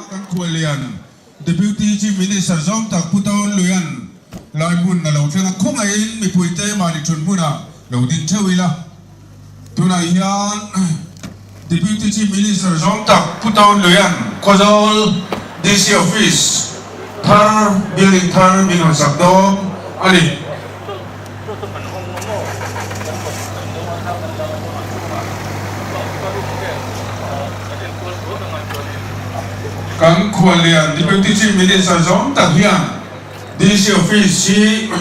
Kan khuallian Deputy Chief Minister zawng tak Pu Tawn Luian lai hmun a lo thleng a, khawngaihin mipuite mahni thun hmunah lo ding theuh ila. Tunah hian Deputy Chief Minister zawng tak Pu Tawn Luian Khawzawl DC Office thar building thar min rawn sak dawn a ni. Kan khuallian Deputy Chief Minister zawng tak hian DC Office hi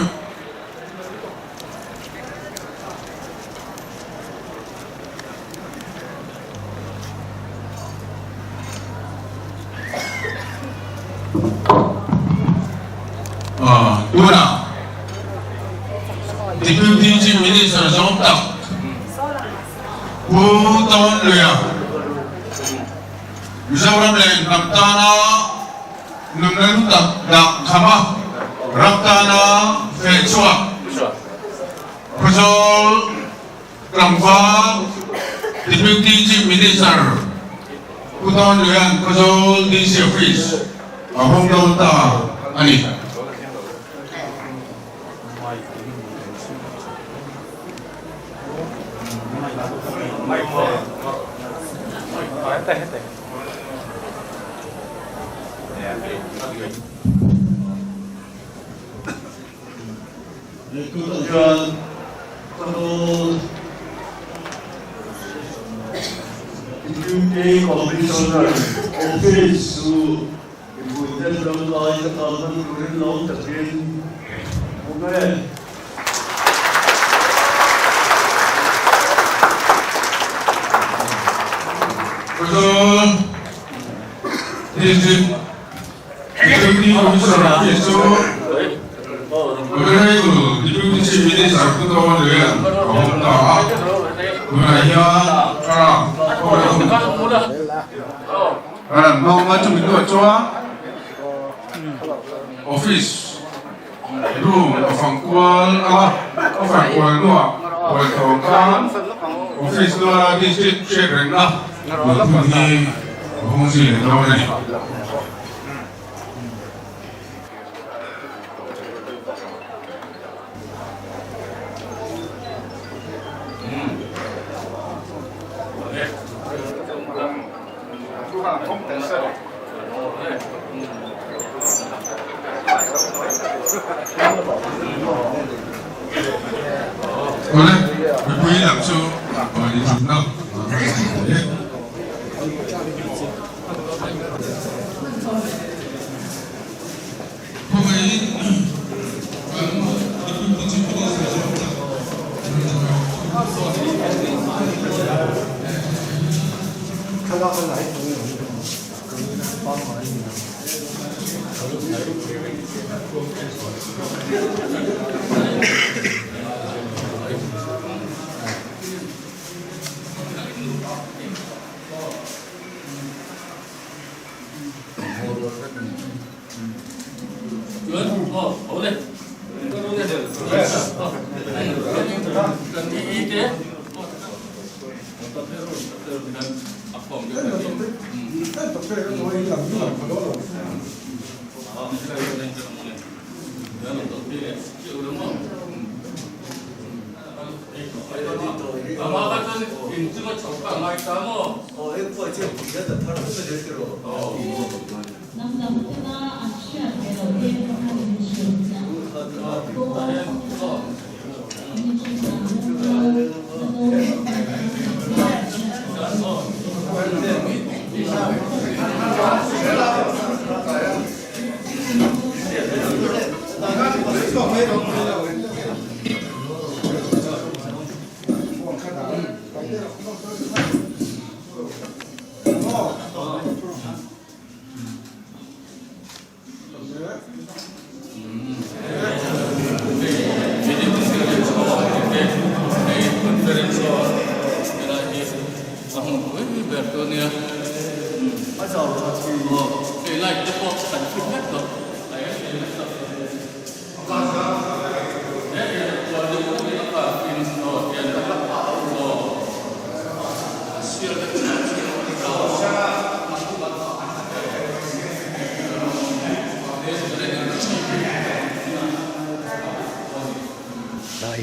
Tunah Deputy Chief Minister zawng tak Pu Tawnluia Mizoram leh hnam tana nunna lu tak dah kham a, ram tana feh chhuak Khawzawl Tlangval Deputy Chief Minister Pu Tawnluia'n Khawzawl DC Office a hawng dawn ta a ni. Tunah hian Khawzawl Deputy Commissioner Office chu mipuite tangkai taka hman turin lo takin awm e. Khawzawl District Deputy Commissioner Office chu Honorable Deputy Chief Minister Pu Tawn Lian a awm ta a, tunah hian thlalak pawh a hun. Ran hmang a chumi hnuah chuan Office room a fang kual a, a fang kual hnuah huai thawng khan Office luara District hriat rengna lungphun hi a hawng zui leh dawn a ni. Awle, mipui lam chu mahni thutna a hmang thei hle. Khawngaihin kan Deputy Chief Minister zawk tak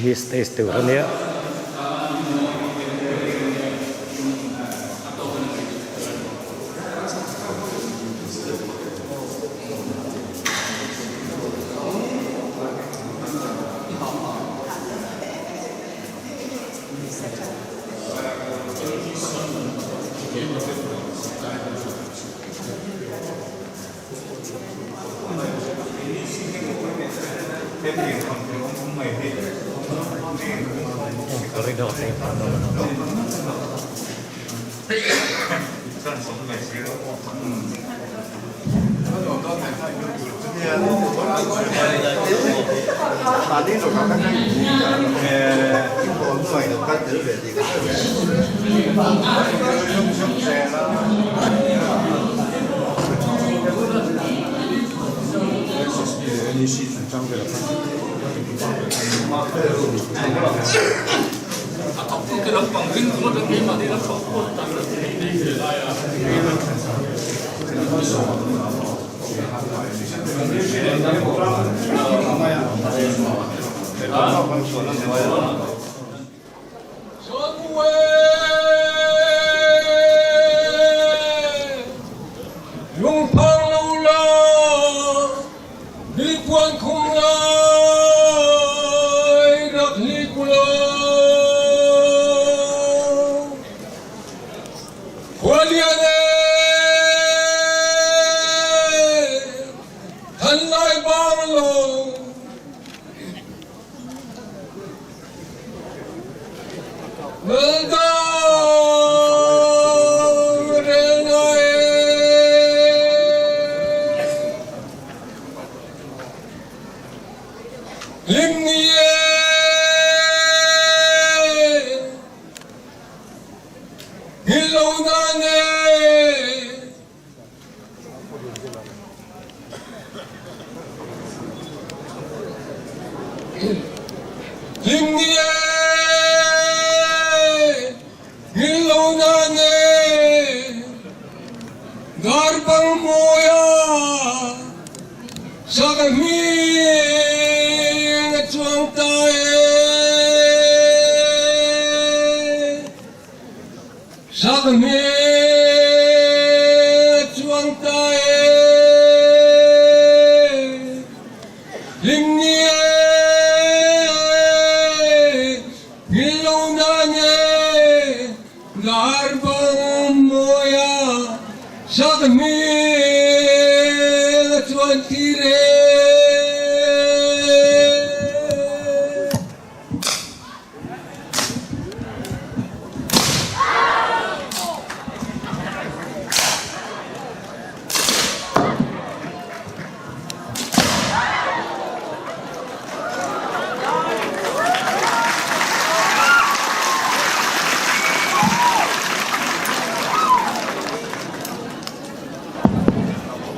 hi stage tur a nia. Corridor te pawh a awm a.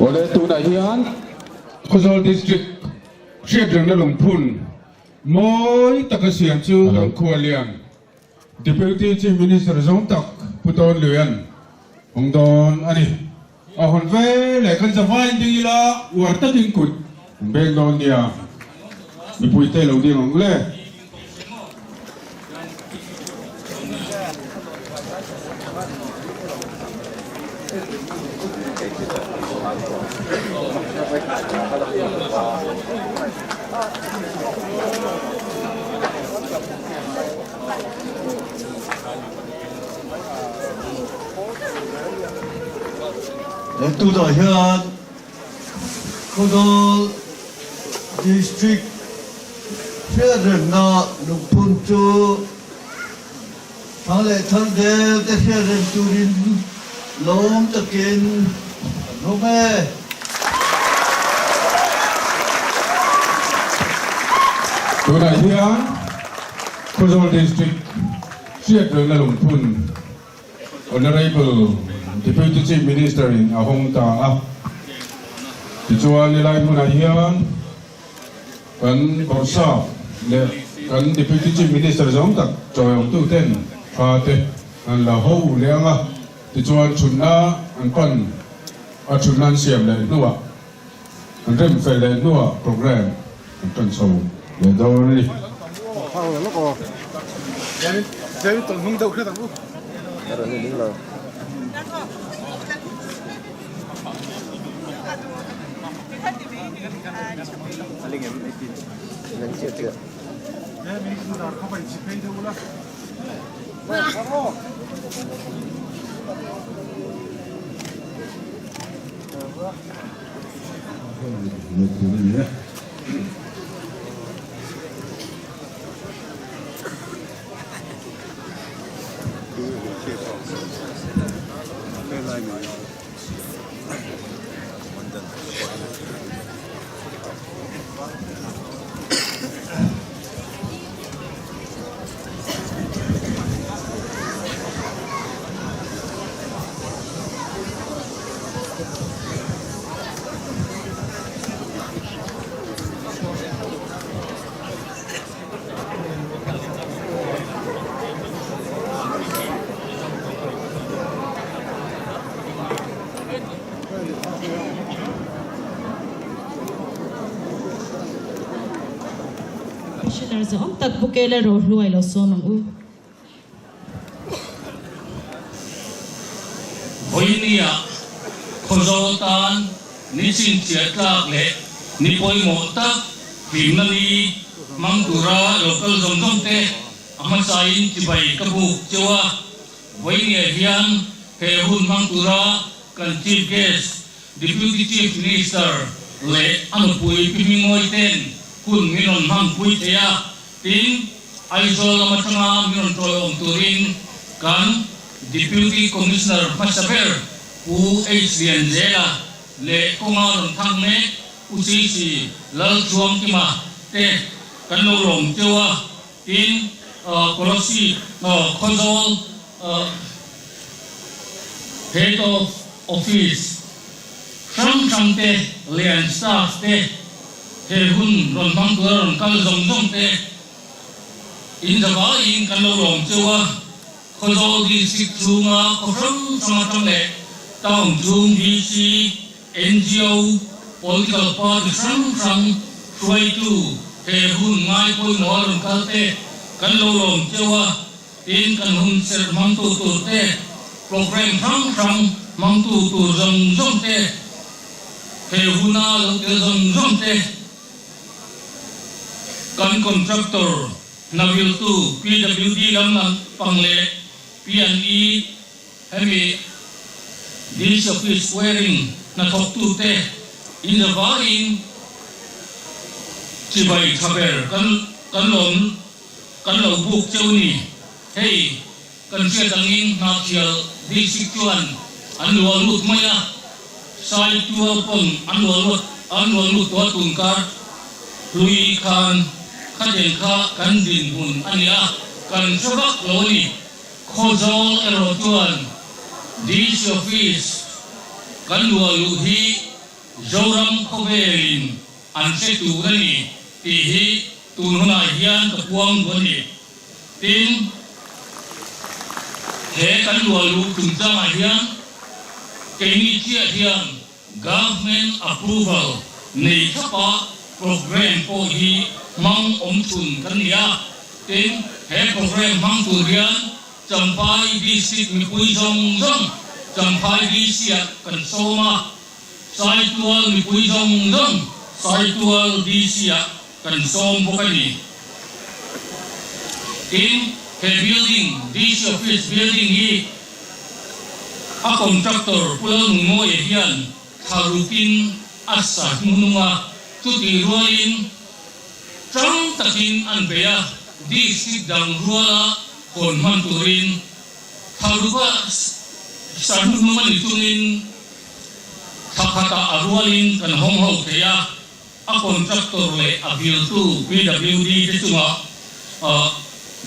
Awle tunah hian Khawzawl District hriatrengna lungphun mawi taka siam chu kan khualian Deputy Chief Minister zawng tak Pu Tawn Luian hawng dawn a ni. A hawn ve leh kan zavaiin ding ila uar takin kut an beng dawn nia. Mipuite lo ding ang le. He tunah hian Khawzawl District hriatremna lungphun chu thang leh thang zel te hriatrem turin lawm takin kan hawng e. Tunah hian Khawzawl District hriatremna lungphun Honourable Deputy Chief Minister in a hawng ta a. Tichuan helai hmunah hian kan Bawrhsap leh kan Deputy Chief Minister zawng tak chawiawmtu ten tha te an la ho leh ang a. Tichuan thutna an pan a thutna an siam leh hnuah an rem fel leh hnuah programme an tan chho leh dawn a ni. Commissioner zawng tak Bukele Rohluai lo sawm ang u. Vawinia Khawzawl tan ni chhinchhiah tlak leh ni pawimawh tak hlimna ni hmang tura lo kal zawng zawng te a hmasain chibai ka buk cheu a. Vawinia hian he hun hmang tura kan Chief Guest, Deputy Chief Minister leh a nupui Pi Hmingawi ten hun min rawn hmangpui thei a. Tin, Aizawl lam atanga min rawn tawiawm turin kan Deputy Commissioner hmasa ber Pu H Lianzela leh kawnga rawn thang mek Pu CC Lalchuangkima te kan lo lawm teuh a. Tin, Kolasib Khawzawl Head of Office hrang hrang te leh an staff te he hun rawn hmang tura rawn kal zawng zawng te in zavaiin kan lo lawm cheu a, Khawzawl District chhunga khaw hrang hrang atang leh town chhung VC, ngo, political party hrang hrang hruaitu he hun ngai pawimawh a rawn kal te kan lo lawm cheu a. Tin, kan hun serh hmangtu tur te, programme hrang hrang hmangtu tur zawng zawng te, he huna lo tel zawng zawng te, kan contractor hna viltu PWD lam lampang leh P&E hemi DC Office wiring hnathawktu te inzavaiin chibai tha ber kan kan lawm Kan lo buk cheu ni. Hei, kan hriat angin Hnahthial District chuan an luah lut mai a, Saitual pawn an luah lut an luah lut tawh a tunkar hlui khan khaten kha kan dinhmun a ni a, kan hre vak lo a ni. Khawzawl erawh chuan DC Office kan luah luh hi Zoram khawvelin an hre tur a ni tih hi Tun hunah hian ka puang duh a ni. Tin, he kan luah luh chungchangah hian keini chiah hian Government approval nei thlapa programme pawh hi hmang awm chhun kan ni a. Tin, he programme hmang tur hian Champhai District mipui zawng zawng Champhai DC-ah kan sawm a. Saitual mipui zawng zawng Saitual DC-ah kan sawm bawk a ni. Tin, he building, DC Office building hi a contractor Pu Lalnungmawia hian thla rukin a sa hnuhnung a, chutih rualin tang takin an bei a, district dang ruala hawn hman turin thla ruka sa hnuhnung a ni chungin thla khatah a rualin kan hawng ho thei a. A contractor leh a bialtu PWD te chungah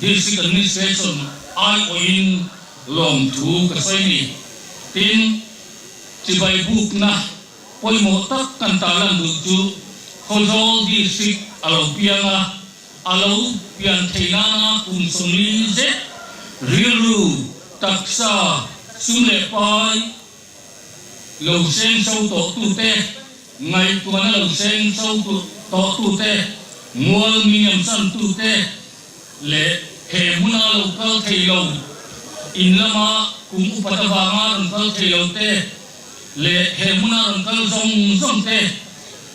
District Administration aiawhin lawmthu ka sawi a ni. Tin, chibai bukna pawimawh tak kan tarlan duh chu Khawzawl District a lo piang a, a lo pian theih nana kum 40 zet rilru, taksa, sum leh pai, Lo seng so tawh tute, ngaihtuahna lo seng so tawh tute, mual mi am san tute, leh he hmuna lo kal thei lo, in lama kum upat avanga rawn kal thei lo te leh he hmuna rawn kal zawng zawng te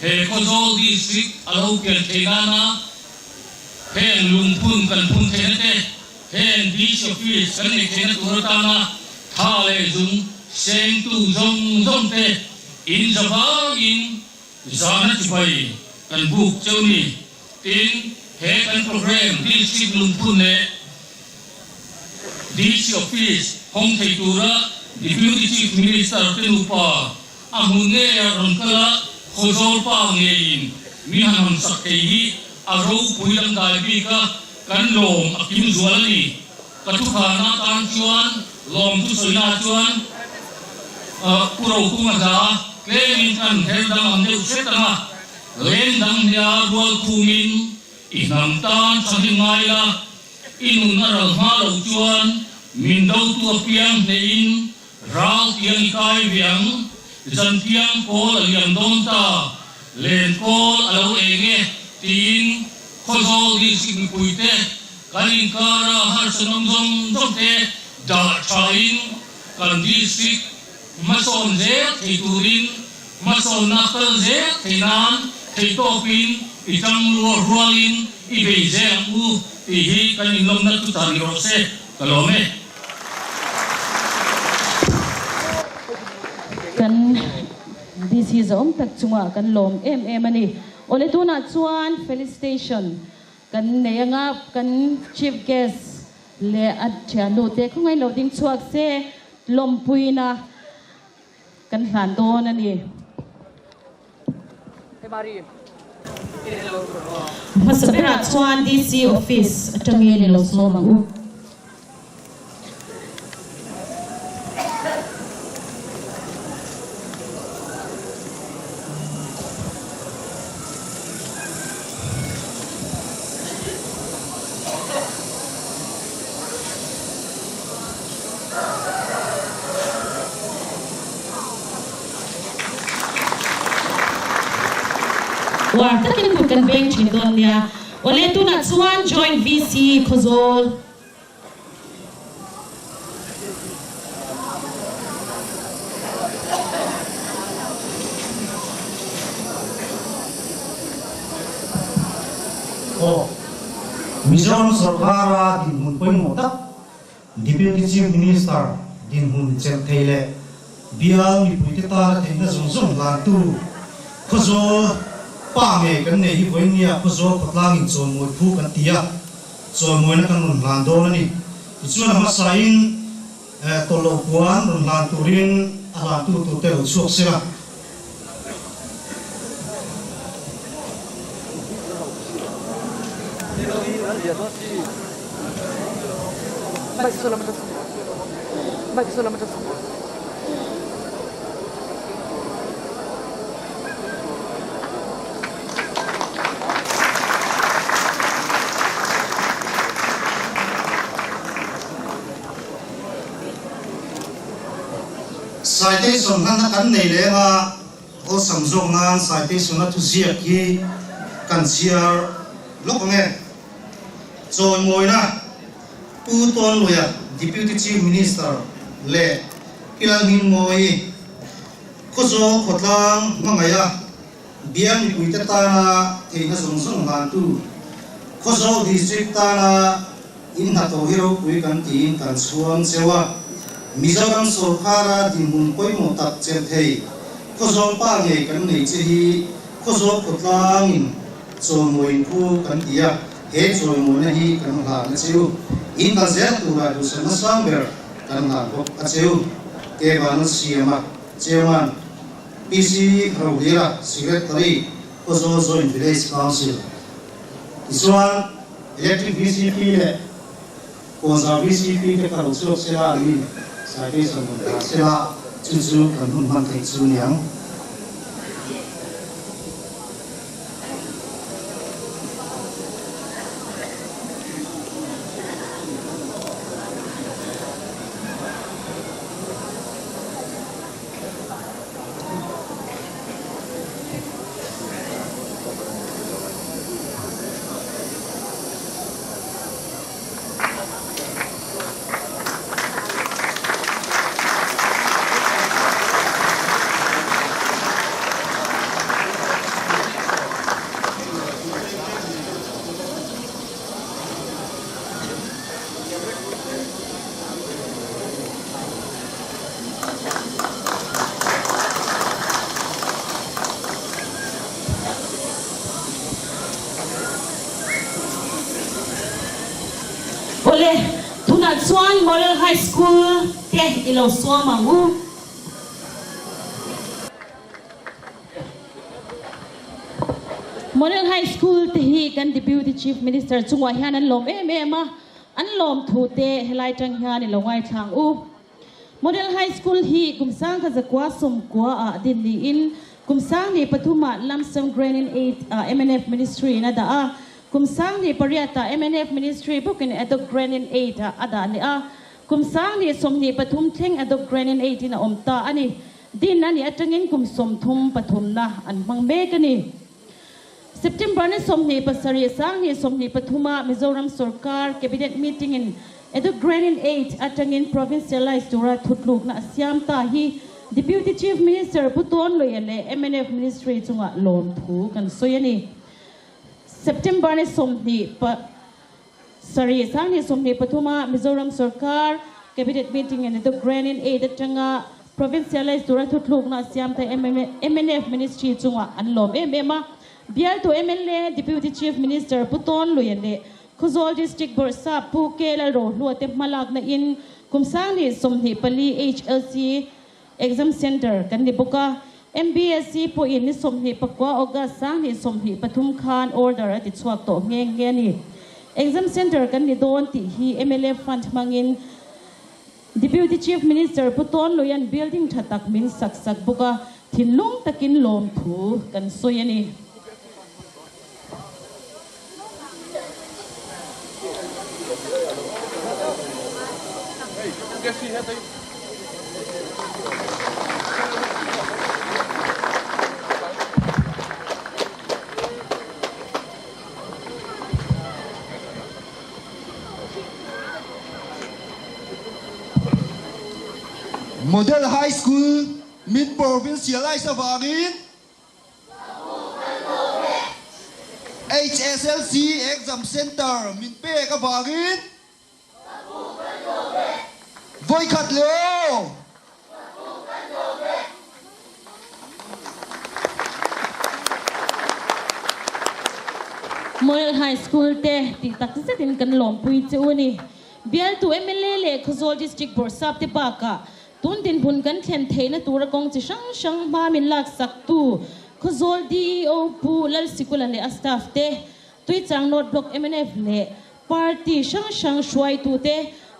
he Khawzawl District a lo pian theih nana heng lungphun kan phun theihna te, heng DC Office kan neih theihna tur atana tha leh zung sengtu zawng zawng te in zavangin Zana chibai kan buk cheu ni. Tin, he kan program District Lungphun leh DC Office hawng thei tura Deputy Chief Minister te nupa a hmun ngeia rawn kal a, Khawzawl pa ngeiin mi han hawn sak thei hi a ropui dangdai bik a, kan lawm a kim zual a ni. Ka thukhana atan chuan lawmthu sawina chuan Pu Rokunga hla tlemin kan her dang ang deuh hret ang a, leng dang hnia rual khumin i hnam tan tha hlim ngai la, i nun a ral hma loh chuan min dotu apiang hnehin ral tiang i kai ve ang, zan tiang kawl a liam dawn ta, len kawl a lo eng e tiin Khawzawl district mipuite Kan inkara harsatna zawng zawng te dah thain kan district hmasawn zel thei turin hmasawnna kal zel thei nan theihtawpin i tang rualin i bei zel ang u tih hi kan inlawmna chu chah ni rawh se, ka lawm e. Kan DC zawng tak chungah kan lawm em em a ni. Awle tunah chuan Felicitation Kan nei anga kan Chief Guest leh a thiannu te khawngaih lo ding chhuak se lawmpuina kan hlan dawn a ni. Hmasa berah chuan DC Office atangin i lo sawm ang u. Uar takin kut kan veng thin dawn nia. Awle tunah chuan Joint VC Khawzawl. Aw, Mizoram sorkara dinhmun pawimawh tak Deputy Chief Minister dinhmun chelh thei leh bial mipuite tana theihna zawng zawng hlantu Khawzawl pa ngei kan nei hi vawinia Khawzawl khawtlangin chawimawi phu kan ti a, chawimawina kan rawn hlan dawn a ni. Tichuan a hmasain tawlh puan rawn hlan turin a hlantu turte lo chhuak sela. Citation hmanna kan nei leng a, awlsam zawk nan citation a thuziak hi kan chhiar lawk ang e. Chawimawina Pu Tawnluia, Deputy Chief Minister leh Pi Lalhmingmawii, Khawzawl khawtlang hmangaiha bial mipuite tana theihna zawng zawng hlantu, Khawzawl District tana in hnathawh hi ropui kan tiin kan chhuang cheu a. Mizoram sorkara dinhmun pawimawh tak chelh thei Khawzawl pa ngei kan nei che hi Khawzawl khawtlangin chawimawiin phu kan ti a, he chawimawina hi kan hlan a cheu. In kal zel turah duhsakna sang ber kan hlan bawk a cheu. Kevan a siam a, Chairman PC Rohlira, Secretary Khawzawl Joint Village Council. Tichuan Electric vcp leh Kawnzar vcp te kha lo chhuak sela an in citation rawn dah sela chu chu kan hun hman theih chu niang. chuan Model High School te i lo suam ang u. Model High School te hi kan Deputy Chief Minister chungah hian an lawm em em a, an lawm thu te helai tang hian i lo ngaithla ang u. Model High School hi kum 1914 ah din niin kum 2003 ah Lump Sum Grant in Aid ah mnf Ministry in a dah a, kum 2008 ah mnf Ministry bawkin Adopt Grant in Aid ah a dah leh a, kum 2023 thleng Adopt Grant in Aid in a awm ta a ni. Din a nih atangin kum 33 na an hmang mek a ni. September ni 27 2023 ah Mizoram sorkar Cabinet meeting in Adopt Grant in Aid atangin Provincialise tura thutlukna a siam ta hi Deputy Chief Minister Pu Tawn Luia leh mnf Ministry chungah lawmthu kan sawi a ni. September ni 27 2023 ah Mizoram sorkar Cabinet meeting in Adopt Grant in Aid atanga Provincialise tura thutlukna a siam ta mnf Ministry chungah an lawm em em a. Bialtu mla Deputy Chief Minister Pu Tawn Luia leh Khawzawl District Bawrhsap Pu K Lalrohlua te hmalakna in kum 2024 HLC Exam Centre kan ni bawk a. MBSE pawhin ni 29 August 2023 khan order a ti chhuak tawh nghe nghe a ni. Exam Centre kan ni dawn tih hi mla fund hmangin Deputy Chief Minister Pu Tawn Luia'n building tha tak min sak sak bawk a, thinlung takin lawmthu kan sawi a ni. Model High School min provincialize avangin HSLC Exam Centre min pek avangin vawikhat leh aw! Model High School te tih tak zetin kan lawmpui che u a ni. Bialtu mla leh Khawzawl District Bawrhsap te bakah tun dinhmun kan thlen theihna tura kawng chi hrang hrang hma min laksak tu Khawzawl DEO Pu Lalsikula leh a staff te, Tuichang North Block mnf leh Party hrang hrang hruaitute,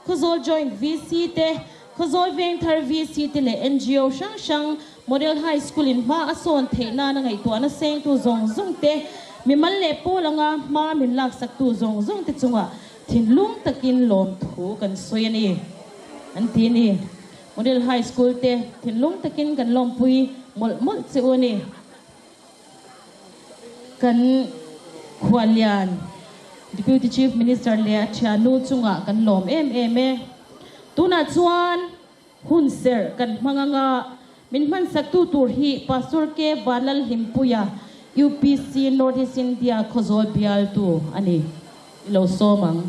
Khawzawl Joint VC te, Khawzawl Vengthar VC te leh ngo hrang hrang Model High School in hma a sawn theih nana ngaihtuahna sengtu zawng zawng te, mimal leh pawl anga hma min laksaktu zawng zawng te chungah thinlung takin lawmthu kan sawi a ni, an ti a ni. Model High School te thinlung takin kan lawmpui mawlh mawlh che u a ni. Kan khuallian Deputy Chief Minister leh a thiannu chungah kan lawm em em e. Tunah chuan hun serh kan hmang anga min hmansaktu tur hi Pastor K Vanlalhlimpuia UPC North East India Khawzawl bialtu a ni. I lo sawm ang.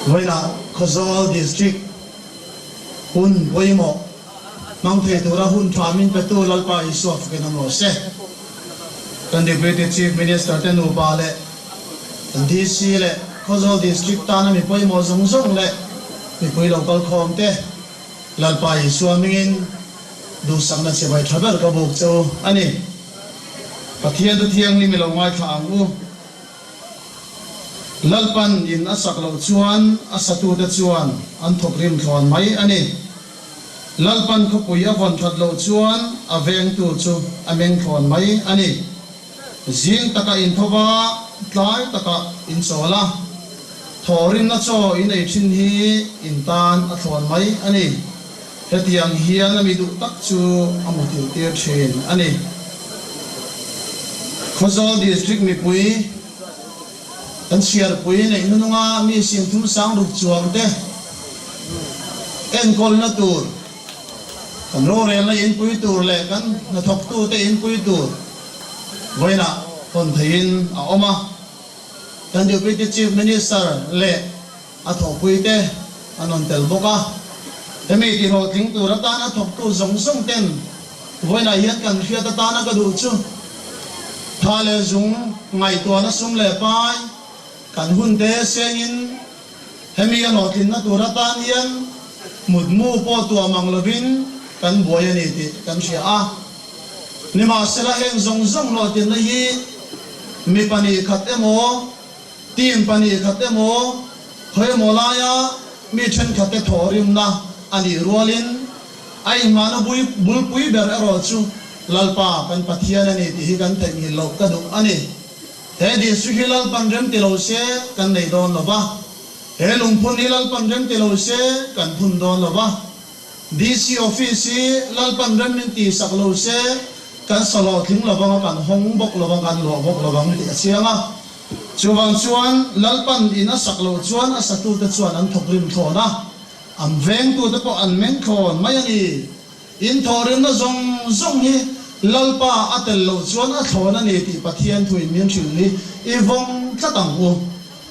Vawiinah Khawzawl District hun pawimawh hmang thei tura hun tha min petu Lalpa Isua fakin awm rawh se. Kan Deputy Chief Minister te nupa leh kan DC leh Khawzawl District tana mi pawimawh zawng zawng leh mipui lo kal khawm te Lalpa Isua hmingin duhsakna chibai tha ber ka buk che u a ni. Pathian thu thianghlim i lo ngaithla ang u. Lalpan in a sak loh chuan a satute chuan an thawk rim thlawn mai a ni. Lalpan khawpui a vawn that loh chuan a vengtu chu a meng thlawn mai a ni. Zing taka in tho va, tlai taka in chawl a, thawhrimna chaw in ei thin hi in tan a thlawn mai a ni. Hetiang hian a mi duh tak chu a muthilh tir thin a ni. Khawzawl District mipui kan chhiarpui neih hnununga mi singthum sang ruk chuang te enkawlna tur, kan rorelna inpui tur leh kan hnathawktute inpui tur vawiinah hawn theihin a awm a. Kan Deputy Chief Minister leh A thawhpuite an rawn tel bawk a. Hemi tihlawhtling tur atana thawktu zawng zawng ten vawiinah hian kan hriat atana ka duh chu. Tha leh zung ngaihtuahna sum leh pai kan hun te sengin hemi a hlawhtlinna tur atan hian mutmu pawh tuam ang lovin kan buai a ni tih kan hria a. Nimahsela heng zawng zawng hlawhtlinna hi mi 2 khat emaw, team 2 khat emaw, khawi emaw laia mi thenkhatte thawhrimna a nih rualin a inhmahna bulpui ber erawh chu Lalpa kan Pathian a ni tih hi kan theihnghilh loh ka duh a ni. He district hi Lalpan rem ti lo se kan nei dawn lo va, he lungphun hi Lalpan rem ti lo se kan phun dawn lo va, DC office hi Lalpan rem min tih sak lo se kan sa hlawhtling lo vang a, kan hawng bawk lo vang, kan luah bawk lo vang tih a chiang a. Chuvang chuan Lalpan in a sak loh chuan a satute chuan an thawk rim thlawn a, an vengtute pawh an meng thlawn mai a ni. In thawhrimna zawng zawng hi Lalpa a tel loh chuan a thlawn a ni tih Pathian thuin min hrilh hi i vawng tlat ang u.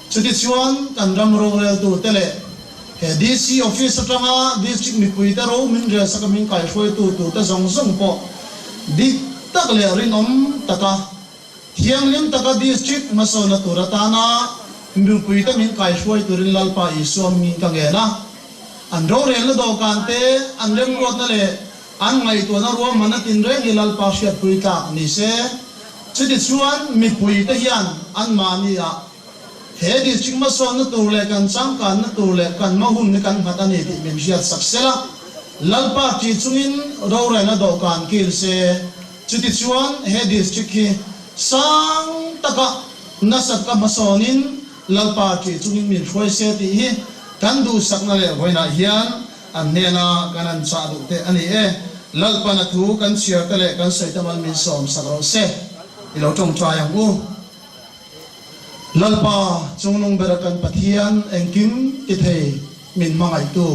Chutichuan kan ram roreltute leh he DC office atanga district mipuite ro min relsak a min kaihruaitu turte zawng zawng pawh dik tak leh rinawm taka thianghlim taka district hmasawnna tur atana mipuite min kaihruai turin Lalpa Isua hmingin ka ngen a. An rorelna dawhkan te, an remruatna leh an ngaihtuahna ruahmanna tinreng hi Lalpa hriatpui tlak ni se. Chutichuan mipuite hian anmahni ah he district hmasawnna tur leh kan changkanna tur leh kan hmahun hi kan nghat a ni tih min hriat sak sela, Lalpa ṭih chungin rorelna dawhkan kil se. Chutichuan he district hi sang taka nasat ka hmasawnin Lalpa ṭih chungin min hruai se tih hi kan duhsakna leh vawiinah hian an hnena kan han chah duh te a ni e. Lalpan a thu kan chhiar te leh kan sawi te mal min sawm sak rawh se. I lo ṭawngṭai ang u. Lalpa chungnung bera kan Pathian engkim ti thei min hmangaihtu,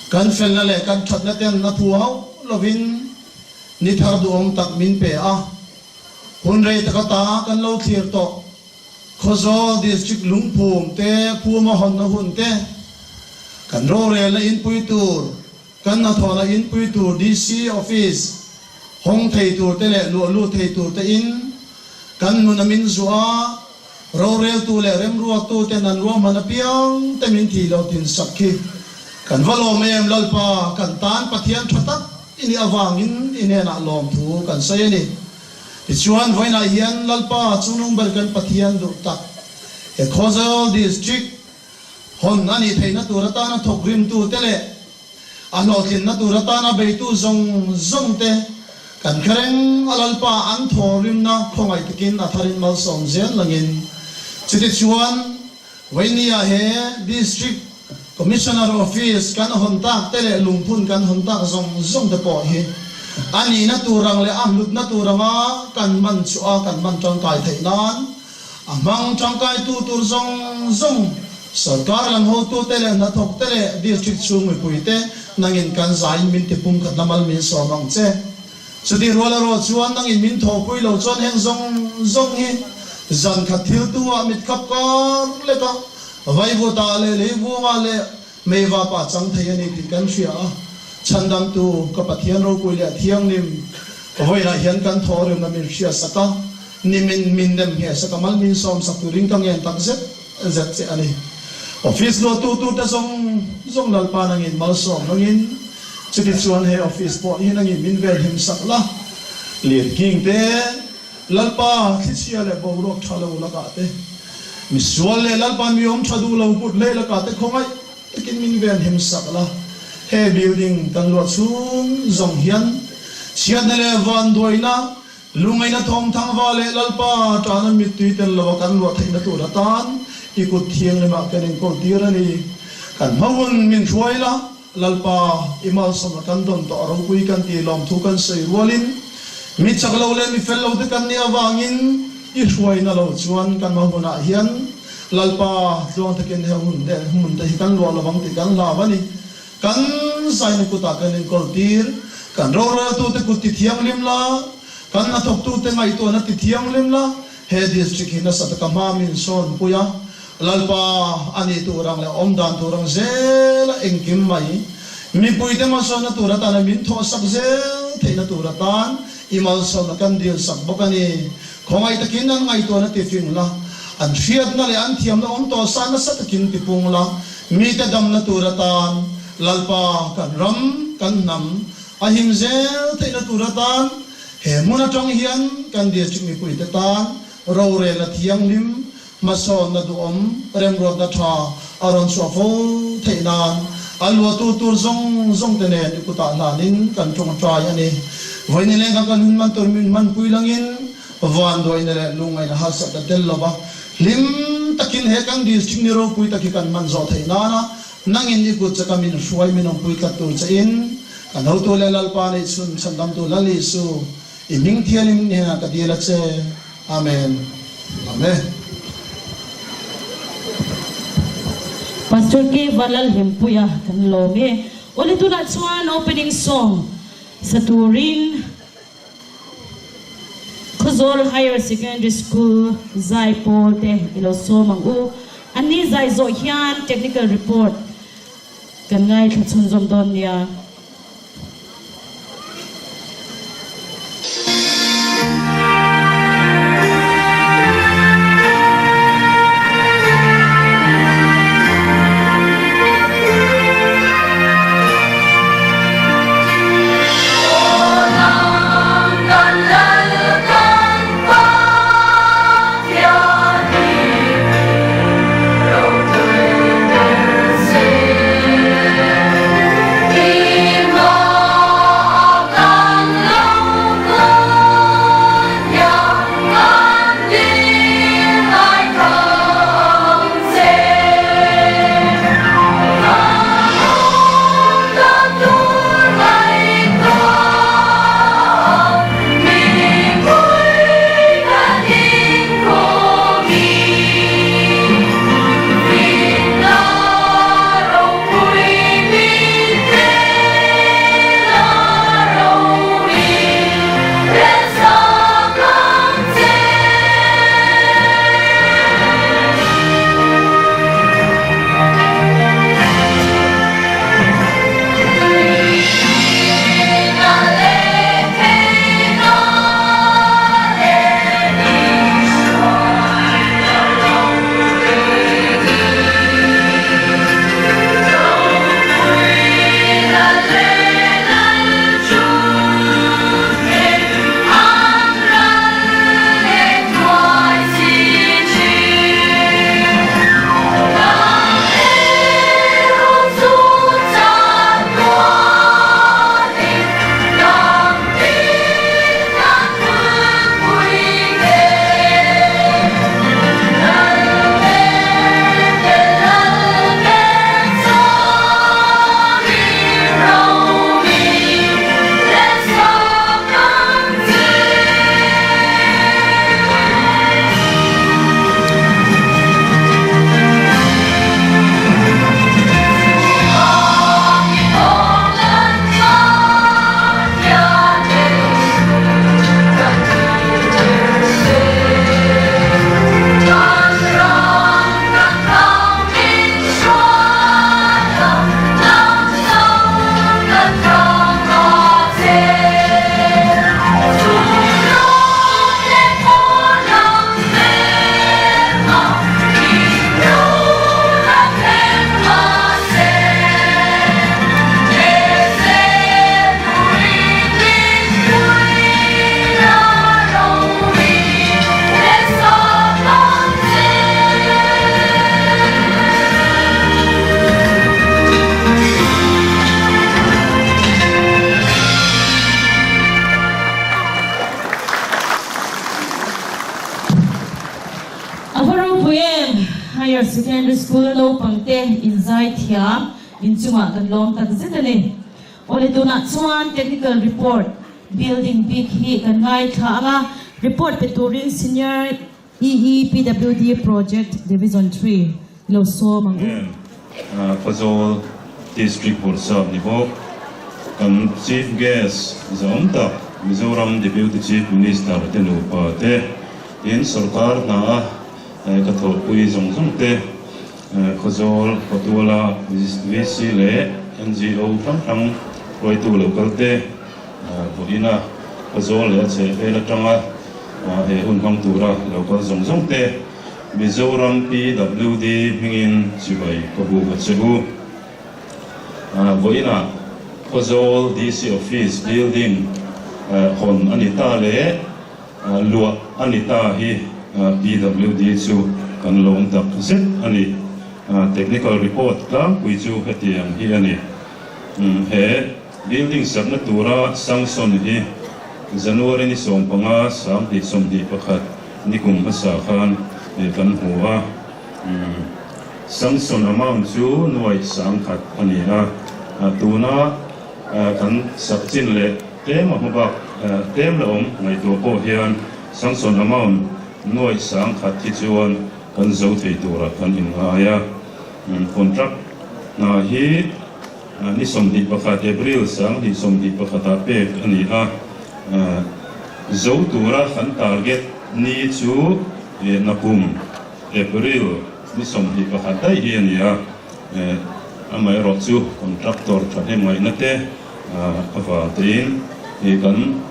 kan felna leh kan ṭhatna ten a phu hauh lovin ni thar duhawm tak min pe a, hun rei taka ta kan lo thlir tawh. Khawzawl District lungphum te, phuma hawnna hun te, kan rorelna inpui tur, kan hnathawhna inpui tur DC Office hawng thei tur te leh luah lut thei tur te in kan nun a min zuah a, roreltu leh remruattu ten an ruahman apiang te min thih loh tin sak khi kan va lawm em Lalpa kan tan Pathian tha tak i nih avangin i hnenah lawmthu kan sawi a ni. Tichuan, vawiinah hian Lalpa chungnung ber kan Pathian duh tak he Khawzawl District hawn a nih theihna tur atana thawk rimtute leh a hlawhtlinna tur atana beitu zawng zawngte kan khereng a Lalpa an thaw rimna khawngaih takin a tharin malsawm zel langin chutichuan Vawinia he District Commissioner Office kan hawn tak te leh lungphun kan hawn tak zawng zawng te pawh hi a nihna tur ang leh a hlutna tur anga kan hman chhuah a kan hman tangkai theih nan a hmang tangkaitu tur zawng zawng Sorkar lam hotute leh hnathawkte leh District chhung mipuite nangin kan zaiin min tipum khat lamal min sawm ang che. Chutih rual erawh chuan nangin min thawhpui lo chuan heng zawng zawng hi zan khat thil tu ah mit khap kar lek a, vaivut ah leh leivung ah leh meivap ah chang thei a ni tih kan hria a. Chhandamtu ka Pathian ropui leh thianghlim vawilah hian kan thaw rimna min hria sak a, ni min min nem ngheh sak a, mal min sawm sak turin ka ngen tak zet zet che a ni. Office luahtu turte zawng zawng Lalpa nangin malsawm nangin chuti chuan he office pawh hi nangin min vel him sak la. Lirking te, Lalpa thlichhia leh boruak tha lo lakah te, misual leh Lalpa mi awm tha duh lo kut lei lakah te khawngaih takin min vel him sak la. He building kan luah chhung zawng hian chhiatna leh vanduaina Lungaina thawmthang va leh Lalpa tana mittui tel lo a kan luah theihna tur atan i kut thianghlimah kan inkawl tir a ni. Kan hma hun min hruai la, Lalpa i malsawmna kan dawn tawh a ropui kan ti lawmthu kan sawi rualin mi chak lo leh mi fel lo te kan nih avangin i hruaina lo chuan kan hma hunah hian Lalpa tluang takin he hun leh hmun te hi kan luah lovang tih kan hlau a ni. Kan zaina kutah kan inkawl tir, kan roreltute kut ti thianghlim la, kan hnathawktute ngaihtuahna ti thianghlim la, he district hi nasa taka hma min sawn pui a, Lalpa a nih tur ang leh awm dan tur ang zela engkim mai mipuite hmasawnna tur atana min thawhsak zel theihna tur atan i malsawmna kan dilsak bawk a ni. Khawngaih takin an ngaihtuahna ti fing la, an hriatna leh an thiamna awm tawh sa nasa takin ti pung la, mite damna tur atan Lalpa kan ram, kan hnam a him zel theihna tur atan he hmun atang hian kan district mipuite tan rorelna thianghlim Hmasawnna duhawm remruatna tha a rawn chhuah fo theih nan a luahtu tur zawng zawng te nen i kutah hlanin kan tawngtai a ni. Vawiin lengkha kan hun man tur min hmanpui langin vanduaina leh lungngaihna harsatna tel lova hlim takin he kan district ni ropui tak hi kan hman zawh theih nana nangin i kut chaka min hruai min awmpui tlat tur che in kan hotu leh Lalpa neih chhun chhandamtu Lal Isu i hming thianin hnenah ka dil a che. Amen. Amen. Pastor K Vanlalhlimpuia kan lawm e. Awle tunah chuan opening song sa turin Khawzawl Higher Secondary School zai pawl te i lo sawm ang u. Anni zai zawh hian technical report kan ngaithla chhunzawm dawn nia. A va ropui em! Higher Secondary School naupangte inzai thiam inchungah kan lawm tak zet a ni. Awle tunah chuan Technical Report Building bik hi kan ngaithla ang a, report pe turin Senior EEPWD Project Division ii lo sawm ang u. Khawzawl District Bawrhsap ni bawk kan Chief Guest zawm tak Mizoram Deputy Chief Minister te nupa te, tin sorkar hna a ka thawhpui zawng zawng te, Khawzawl, Khawtuala, VC leh NGO hrang hrang hruaitu lo kal te, vawiina Khawzawl leh a chhehvel atanga. He hun hmang tura lo kal zawng zawng te Mizoram PWD hmingin chibai ka buk a che u. Vawiinah Khawzawl DC Office building hawn a ni ta leh luah a ni ta hi PWD chu kan lawm tak zet a ni. Technical report tlangpui chu hetiang hi a ni. He building sakna tura sanction hi January ni 15 2021 nikum hmasa khan kan hmu a. Sanction amount chu nuai 10,000 a ni a. Tuna kan sak chin leh tlem a hma bak tlem la awm ngaihtuah pawh hian sanction amount nuai 10,000 hi chuan kan zo thei tura kan inngai a. Contract hna hi ni 21 April 2021 ah pek a ni a, zo tura kan target ni chu nakum April ni 21 daih hi a ni a, amaherawh chu contractor thahnem ngaihna te avang tein kan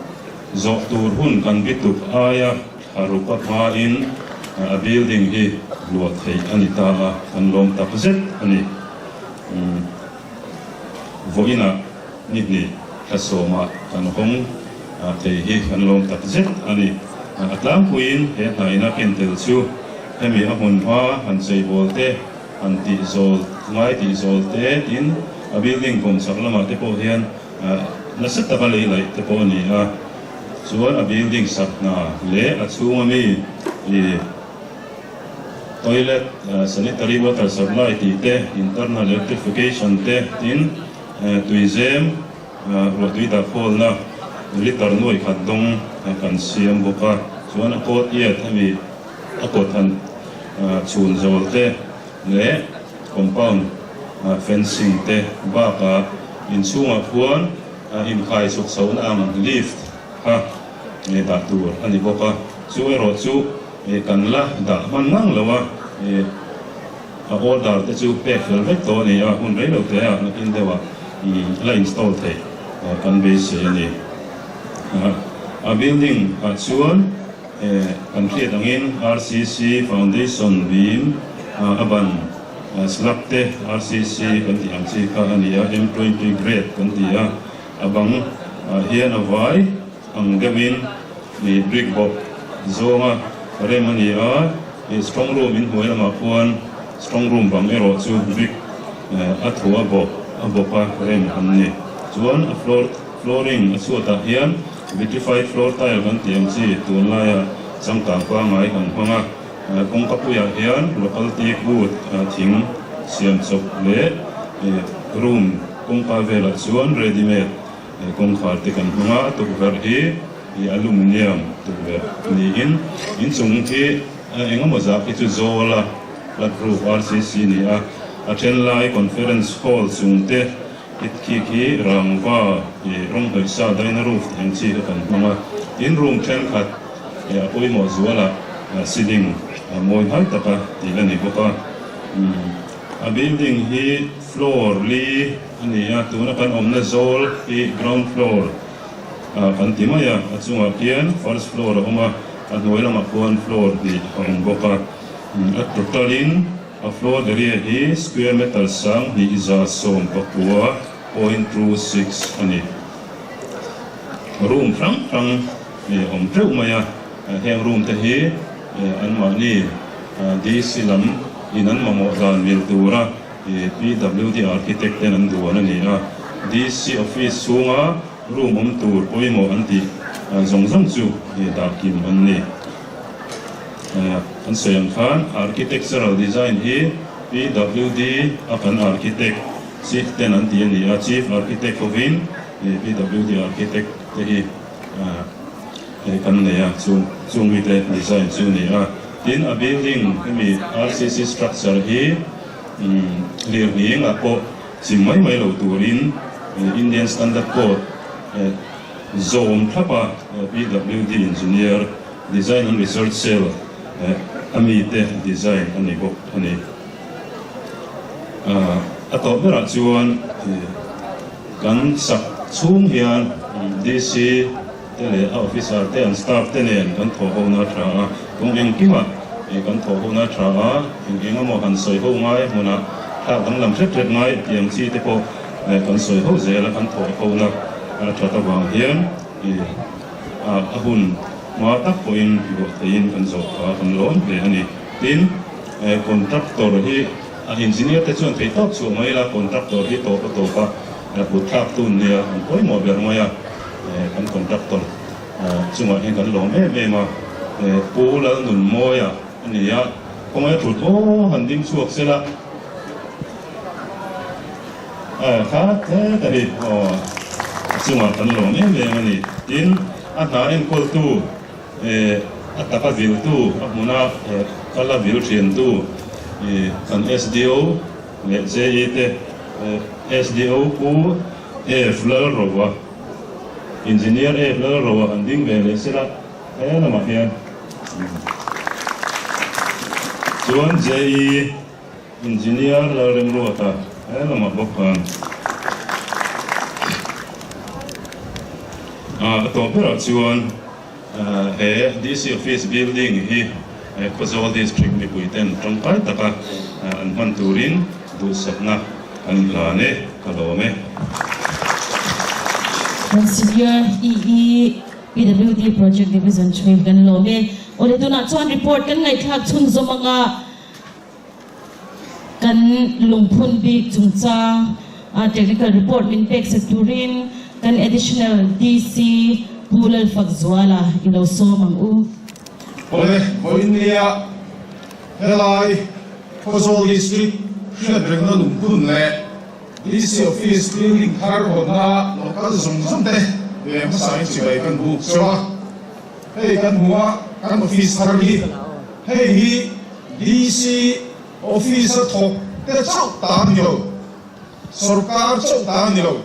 zawh tur hun kan bituk aia A ruka hmain a building hi luah theih a ni ta a, kan lawm tak zet a ni. Vawiinah ni hnih thla sawmah kan hawng thei hi kan lawm tak zet a ni. A tlangpuiin he hnaina ken tel chu hemi a hmun hma han cheibawl te, han tihzawl ngai tihzawl te tin a building kawm chak lamah te pawh hian nasa taka lei laih te pawh a ni a. Chuan a building sak hna leh a chhunga mi ih toilet, sanitary water supply tih te, internal electrification te tin tuizem ruahtui dah khawlna litre nuai khat dawng kan siam bawk a. Chuan a courtyard hemi a kawt han chhun zawl te leh compound fencing te bakah inchhungah khuan Inkhai chhuk chhohna ang lift kha dah tur a ni bawk a, chu erawh chu kan la dah hman ngang lo a, a order te chu pek fel vek tawh a ni a, hun rei lo te ah nakin deuh ah la install theih kan beisei a ni. A building ah chuan kan hriat angin RCC foundation beam a ban Slab te RCC kan tih ang chi kha a ni a, M20 grade kan ti a, a bang ah hian a vai ang deuhin ih brick bawk zawnga rem a ni a, ih strong room inhnuai lamah khuan strong room bang erawh chu brick a thu a bawk a bawk a rem an ni. Chuan a floor flooring a chhuatah hian vitrified floor tile kan tih ang chi tunlaia changkang pangngai kan hmang a. Kawngka puiah hian local teak wood thing siam chawp leh room kawngka velah chuan ready made kawngkhar te kan hmang a, tukverh hi aluminium tukverh niin inchung hi engemaw zah khi chu zawl a flat roof RCC ni a, a then lai conference hall chung te khi khi rangva rawng hnawih sa daina roof ang chi kha kan hmang a, tin room thenkhat a pawimawh zualah ceiling mawi hnai taka tih a ni bawk a. A building hi floor li a ni a, tuna kan awmna zawl hi ground floor kan ti mai a, a chungah khian first floor a awm a, a hnuai lamah khuan floor hnih a awm bawk a. A total in a floor area hi square meter 2119 .26 a ni. Room hrang hrang. Awm teuh mai a, heng room te hi anmahni DC lam in an mamawh dan mil tura PWD architect ten an duan a ni a, DC office chhunga room awm tur pawimawh an tih zawng zawng chu dah kim an ni. An sawi ang khan architectural design hi PWD a kan architect chief ten an tih a ni a, chief architect hovin PWD architect te hi Hei kan nei a, chu chung mite design chu a ni a. Tin, a building hemi RCC structure hi lirhning ah pawh chim mai mai lo turin Indian Standard Code zawm thlap a PWD Engineer Design and Research Cell a mite design a ni bawk a ni. A tawp berah chuan kan sak chhung hian DC. te leh a officer te an staff te nen kan thawh ho na tha a, kawng engkimah kan thawh ho na tha a, eng eng emaw han sawi ho ngai hmunah thlak danglam hret hret ngai tiang chi te pawh kan sawi ho zel a, kan thawh ho na that avang hian a hun hma tak pawhin ruah theihin kan zawh kha kan lawm hle a ni. Tin, contractor hi a engineer te chuan thei tawp chhuah mai la, contractor hi tawp a tawp a, kut thlak tun nia an pawimawh ber mai a. Kan contractor chungah hian kan lawm em em a, Pu Lalnunmawia a ni a, khawngaih a thut aw han ding chhuak se la, kha tlet a ni aw, a chungah kan lawm em em a ni. Tin, a hna enkawltu, a taka viltu, a hmuna kal a vil thiantu kan SDO leh JE te, SDO Pu F Lalroa, Engineer F Lalroa han ding ve leh sela he lamah hian chuan JE Engineer Lalremruata he lamah bawk khan a tawp berah chuan he DC Office building hi Khawzawl District mipui ten tangkai taka an hman turin duhsakna kan hlan e, ka lawm e. Monsignor EE PWD Project Division chhui kan lawm e. Awle tunah chuan report kan ngaihthlak chhunzawm anga kan lungphun bik chungchang technical report min pek sak turin kan Additional DC Pu Lalfakzuala i lo sawm ang u. Awle, vawiin nia helai Khawzawl District hriatrengna lungphun leh DC Office building thar hawnna local zawng zawng te hmasain chibai kan buk cheu a. Hei kan hmu a, kan office thar hi hei hi DC Office a thawk te chauh ta a ni lo, sorkar chauh ta a ni lo.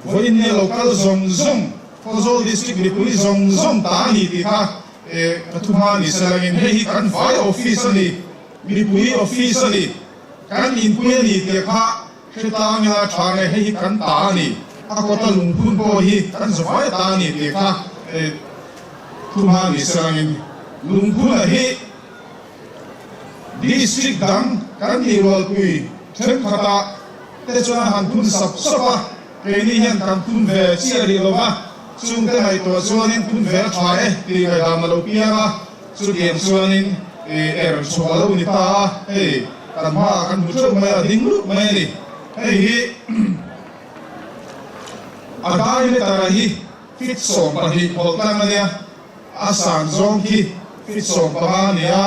Vawiin nia local zawng zawng, Khawzawl District mipui zawng zawng ta a ni tih kha ka thu hma ni se langin hei hi kan vai office a ni, mipui office a ni, kan inpui a ni tih kha hre tlang ila tha nge hei hi kan ta a ni, a kawta lungphun pawh hi kan zavai ta a ni tih kha thu hma ni se langin lungphun a hi District dang kan nih rualpui thenkhatah te chuan a han phun sap sap a, keini hian kan phun ve chiah rih lo va, chungte ngaihtuah chuanin phun ve a tha e tih ngaihdan a lo piang a, chutiang chuanin er chhuah a lo ni ta a, hei kan hmaah kan hmu theuh mai a, ding lup mai a ni. Hei hi a diameter a hi feet 12 hawlh tlang a nia. A san zawng khi feet 15 a ni a,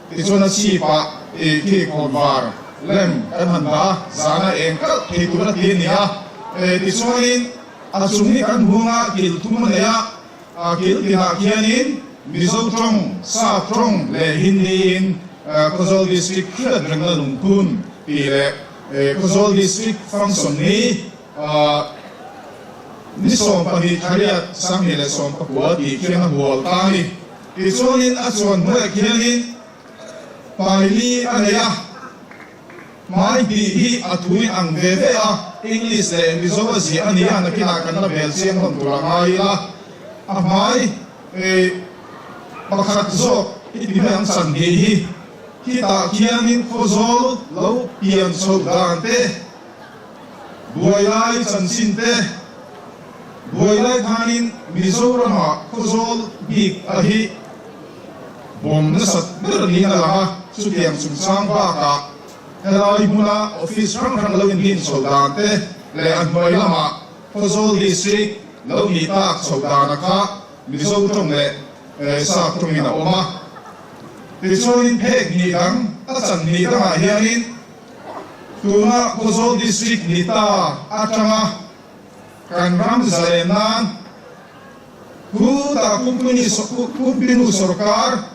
tichuan a chhipah ih khi khawnvar lem kan han dah a, zana eng kalh thei tur a ti a ni a. Tichuanin a chung hi kan huang a, kil thum a nei a, kil tinah khianin Mizo tawng, Sap tawng leh Hindi in Khawzawl District hriat rengna lungphun tih leh Khawzawl District function hi Ni 12 thariat 2019 tih khian a hual ta a ni. Tichuanin a chuan hnuaiah khianin paili a nei a, hmai tih hi a thui ang ve ve a, English leh Mizo a ziah a ni a, nakinah kan la bel chiang hlawm tur a ngai ila, a hmai pakhat zawk i ti mai ang chan tih hi khitah khianin Khawzawl lo pian chhoh dan te, Buai lai chanchin te, Buai lai khanin Mizoramah Khawzawl bik a hi bawm nasat ber niin a lang a, chutiang chungchang bakah helai hmuna office hrang hrang lo inhlim chho dan te leh a hnuai lamah Khawzawl District lo nih tak chho dana kha Mizo tawng leh Sap tawngin a awm a. Tichuanin phek hnih dang a chan hnih dangah hianin Tuna Khawzawl District ni ta atanga kan ram zalen nan khutah Kumpinu sorkar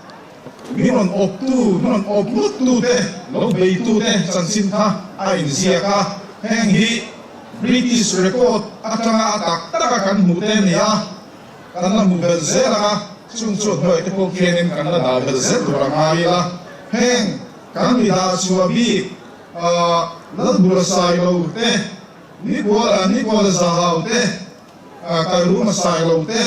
min rawn awptu, min rawn awp ngawttu te, lo beitu te chanchin kha a inziak a. Heng hi British record atanga a tak taka kan hmuh te a ni a, kan la hmuh belh zel ang a, chung chu hnuai te pawh khianin kan la dah belh zel tur a ngai ila. Heng Kan mi dah chhuah bik Lalbura Sailo te, Nikuala Nikuala Zahau te, Kairuma Sailo te,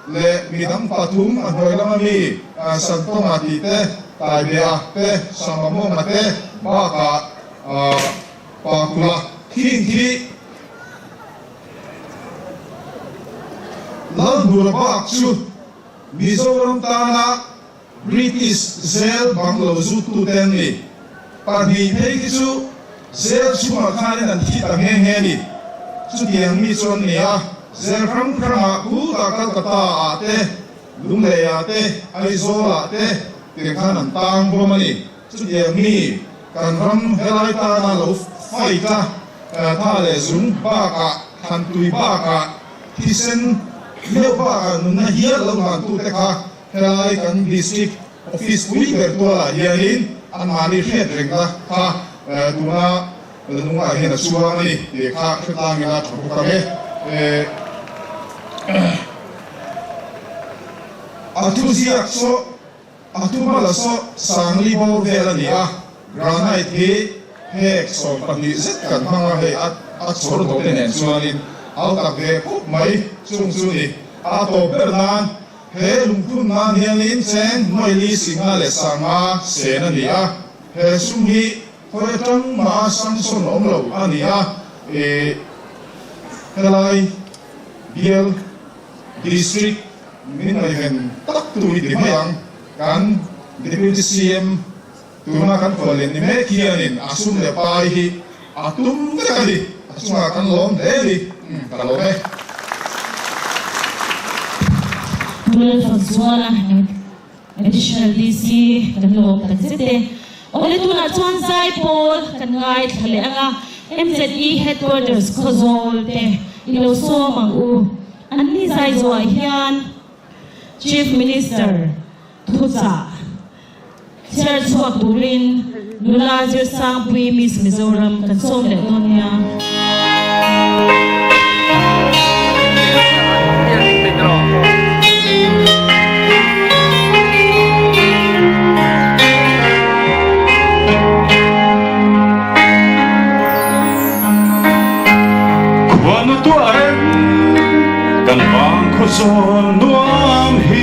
leh midang pathum a hnuai lama mi Santonga tih te, Taibea te, Samamonga te bakah Pakula khing khi Lalhmura bak chu Mizoram tana British zel bang lo zuttute an ni. Pahnih phei khi chu zel chhungah khanin an thi ta nghe nghe ni. Chutiang mi chu an ni a, zel hrang hrangah Kutah Calcutta-ah te, Lungleiah te, Aizawl-ah te tiang khan an tang bawm a ni. Chutiang mi kan ram helai tana lo fight a, tha leh zung bakah, thantui bakah, thisen meuh bakah nunna hial lo hlantute kha helai kan District Office pui ber tualah hianin anmahni hriat rengna kha tuna lungah hian a chuang a ni tih kha hretlangin a tha bawk ang e. A thuziak saw. A thuma la saw Sangli bawr vel a ni a, granite hi hek 12 zet kan hmang a, hei a chhawr dawh te nen chuanin au tak ve khawp mai chung chu ni. A tawp ber nan he lungphun nan hianin cheng nuaili singha leh sanga sen a ni a, he sum hi khawi atang mah a sanction awm lo a ni a, ih helai bial District min ngaihven tak tu hi ti mai ang. Kan Deputy CM tuna kan khuallian ni mek hianin a sum leh pai hi a tum vek a ni. A chungah kan lawm hle a ni. Ka lawm e. Pu Lalfakzuala, Additional DC kan lawm tak zet e. Awle tunah chuan Zaipawl kan ngaithla leh ang a, MZE Headquarters Khawzawl te i lo sawm ang u. An ni zai zawhah hian Chief Minister thuchah chhiar chhuak turin nula Zirsangpui Miss Mizoram kan sawm leh dawn nia. Khuanu tuah reng kan vang khaw zawn nuam hi.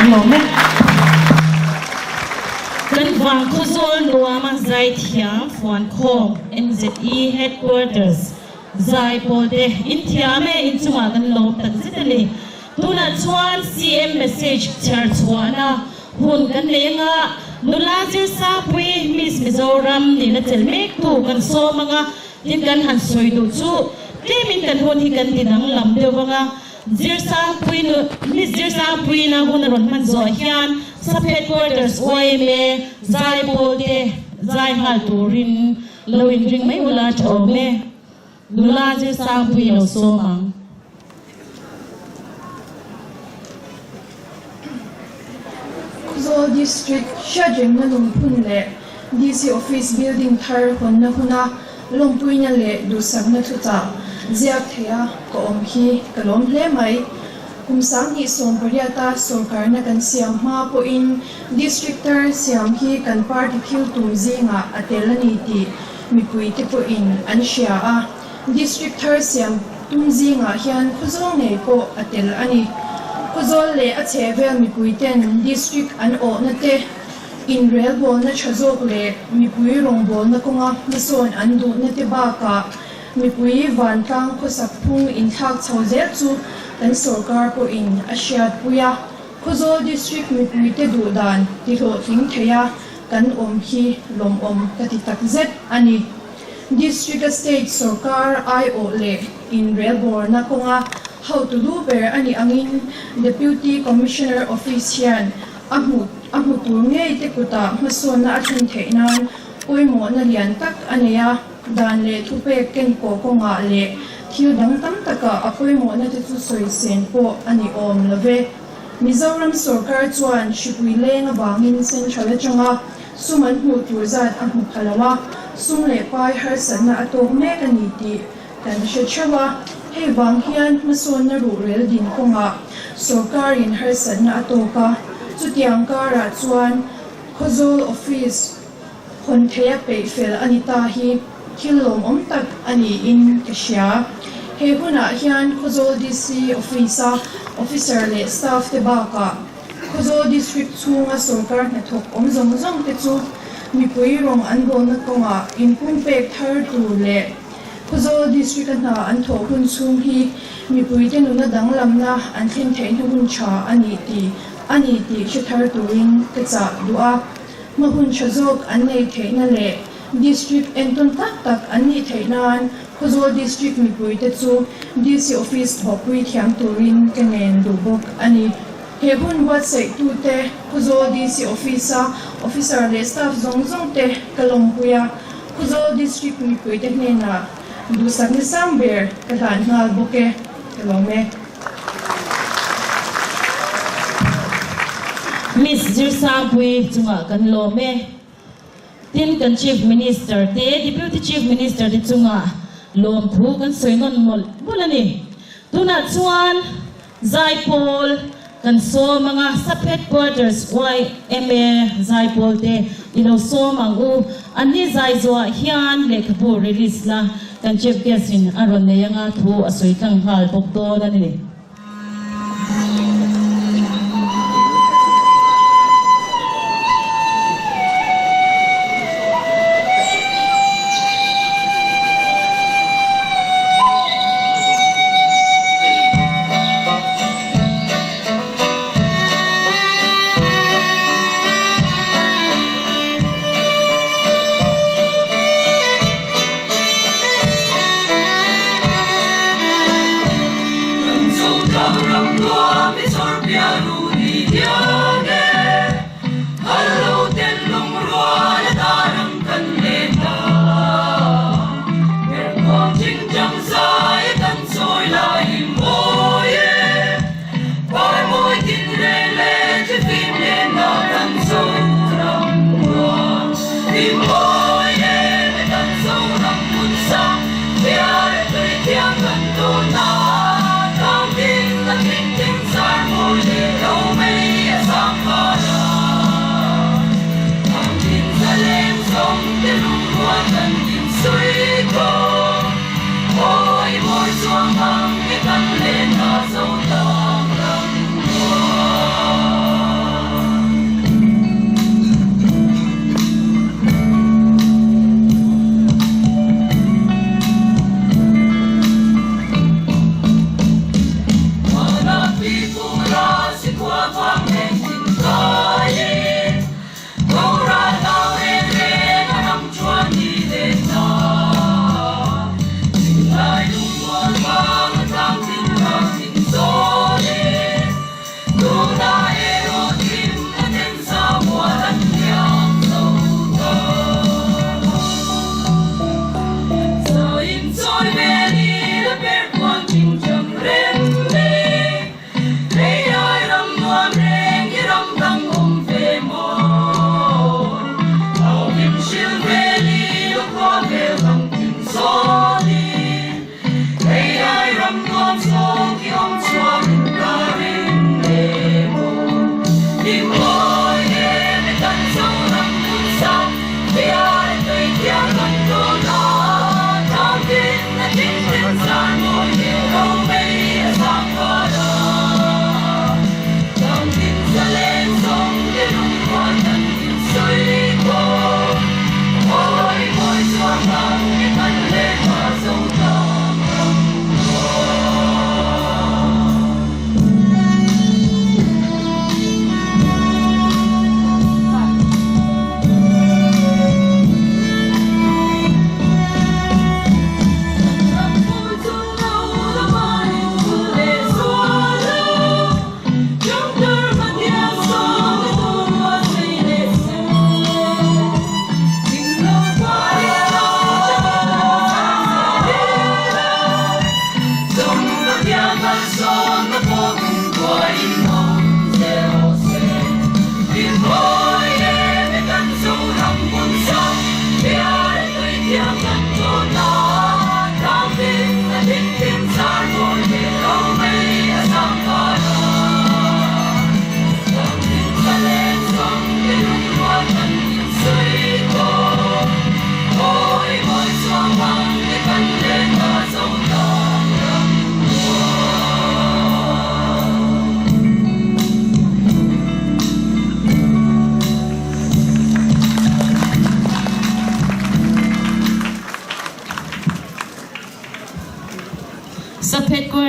kan lawm e. Kan Vangkhawzawl nuama zaithiam fuankhawm MZE Headquarters zai pawl te in thiam e in chungah kan lawm tak zet a ni. Tunah chuan CM message chhiar chhuahna hun kan nei anga nula Zirsangpui Miss Mizoram nihna chelh mek tu kan sawm anga tin kan han sawi duh chu tlemin kan hun hi kan ti danglam deuh anga Zirsangpui nu Miss Zirsangpuiina hun a rawn hman zawh hian Sub Headquarters yma zai pawl te zai nghal turin lo inring mai ula tha awm e. Nula Zirsangpui lo sawm ang. Khawzawl District hriatrengna lungphun leh DC Office building thar hawnna huna lawmpuina leh duhsakna thuchah ziak theia ka awm hi ka lawm hle mai. Kum 2018-a sorkarna kan siam hma pawhin District thar siam hi kan party thil tum zingah a tel a ni tih mipuite pawhin an hria a. District thar siam tum zingah hian Khawzawl ngei pawh a tel a ni. Khawzawl leh a chhehvel mipuiten District an awhna te, inrelbawlna tha zawk leh mipui rawngbawlna kawnga hmasawn an duhna te bakah mipui vantlang khawsak phung inthlak chho zel chu kan sorkar pawhin a hriatpui a. Khawzawl District mipuite duh dan tihlawhtling theia kan awm hi lawmawm ka ti takzet a ni. District-a state sorkar aiawh leh inrelbawrna kawnga hotu lu ber a nih angin Deputy Commissioner Office hian a hmuh a hmu tur ngei te kutah hmasawnna a thlen theih nan pawimawhna lian tak a nei a, dan leh thupek kenkawh kawngah leh thil dang tam takah a pawimawhna te chu sawi sen pawh a ni awm lo ve. Mizoram sorkar chuan hripui leng avangin Central atanga Sum an hmuh tur zat a hmu pha lo a, sum leh pai harsatna a tawk mek a ni tih kan hre theuh a. Hei vang hian hmasawnna ruhrel din kawngah sorkarin harsatna a tawk a, chutiang karah chuan Khawzawl Office hawn theia peih fel a ni ta hi thil lawmawm tak a niin ka hria. He hunah hian Khawzawl DC Office-a Officer leh Staff te bakah, Khawzawl District chhunga sorkar hnathawk awm zawng zawng te chu mipui rawng an bawlna kawngah inpumpek thar tur leh Khawzawl District-a hna an thawh hun chhung hi mipuite nuna danglamna an thlen theihna hun tha a ni tih a ni tih hre thar turin ka chah duh a. Hma hun tha zawk an nei theihna leh District entawn tak tak an nih theih nan Khawzawl District mipuite chu DC Office thawhpui thiam turin ka ngen duh bawk a ni. He hun buatsaihtute Khawzawl DC Office-a Officer leh Staff zawng zawng te ka lawmpui a, Khawzawl District mipuite hnenah duhsakna sang ber ka hlan nghal bawk e, ka lawm e. Miss Zirsangpui chungah kan lawm e. Tin, kan Chief Minister te, Deputy Chief Minister te chungah lawmthu kan sawi nawn mawlh mawlh a ni. Tunah chuan Zaipawl kan sawm ang a, Sub Headquarters yma Zaipawl te i lo sawm ang u. Anni zai zuah hian lehkhabu release la kan Chief Guest in a rawn nei anga thu a sawi tlang nghal bawk dawn a ni.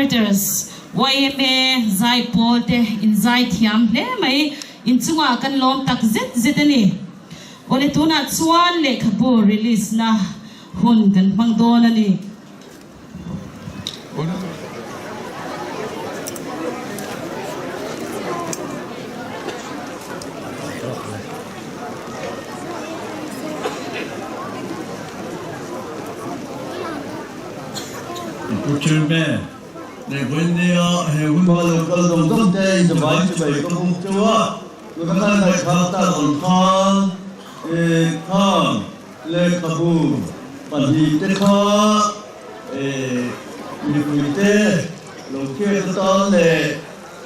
Supporters yma Zaipawl te in zai thiam hle mai. Inchungah kan lawm tak zet zet a ni. Awle tunah chuan lehkhabu release na hun kan hmang dawn a ni. Pu Chairman, leh vawinia he hun hma lo kal zawng zawng te in zavai chibai ka buk cheu a, tuna kan ngaihthlak tak ang khan khan Lehkhabu pahnihte kha mipuite lo hriat atan leh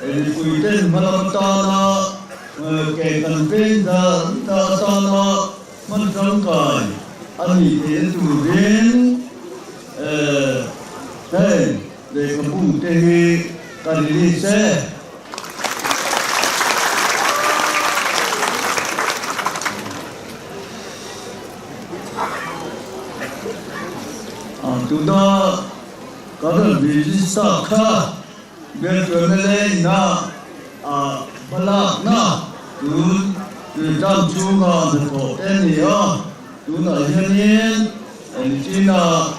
mipuiten hmalam atana ke kan veng dan atana hman tangkai a nih theihna turin heng lehkhabute hi ka release e. Tuna kan rawn register kha bialtuan mla ina hmalakna tun Tuitam chhunga hnathawh te a ni a, tunah hianin China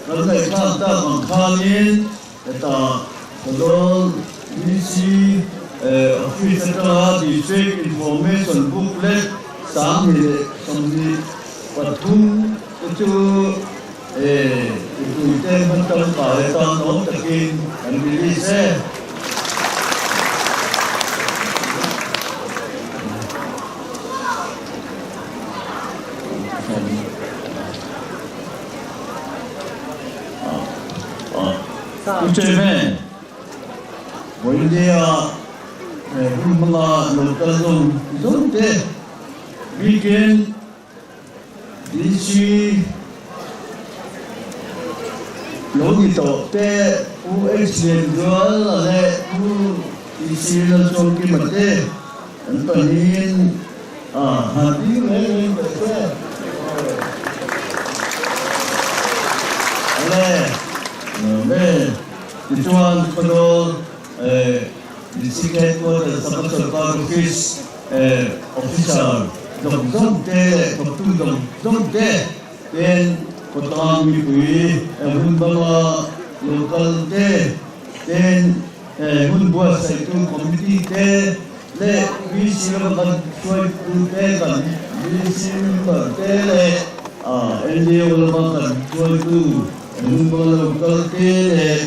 kan ngaihthlak tak ang khanin Heta Khawzawl DC Office atanga District Information Booklet 2023 te chu mipuite hman tangkai atan awm takin kan release e. Pu Chairman, Vawinia he hun hmanga lo kal zawng zawng te bikin DC lo ni tawh te Pu H Lianzuala leh Pu DC Lalchawngkima te an pahnihin han ding reng reng tawh se. Ale me tichuan Khawdawl District Headquarters Sapa Sorkar Office Officer zawng zawng te leh thawktu zawng zawng te ten khawtlang mipui hun banga local te ten hun buatsaihtu committee te leh VC lama kan hruaitute kan VC member te leh NGO lama kan hruaitu hmunhma lo kal te leh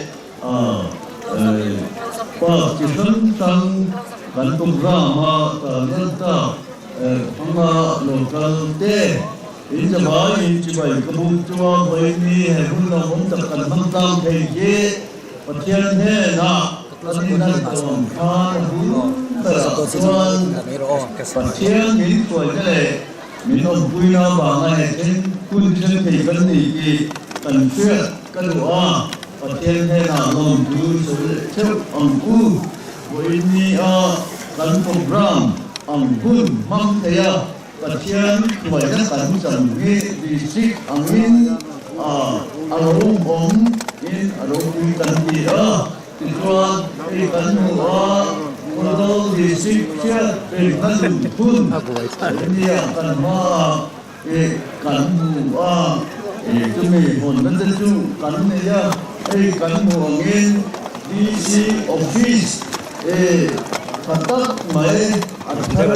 park chi hrang hrang kan program a tarlan tak hmanga lo kal te in zavaiin chibai ka buk chunga vawiin he hun lo awm tak kan hmang tlang thei hi Pathian hnenah kan inlan tawh ang khan a bul berah chuan Pathian min hruaina leh min awmpuina avanga he then hun then thei kan ni tih kan hriat ka duh a, Pathian hnenah lawmtu sawi leh theuh ang u. Vawiin ni a kan program ang hun hmang thei a. Pathian hruaina kan chan hi district angin a lo awm in a ropui kan ti a, tichuan hei kan hmu a, Khawzawl district hriat rengna lungphun nia kan hmaah kan hmu a, chumi hawnna te chu kan nei a, hei kan hmu angin DC office tha tak mai a thar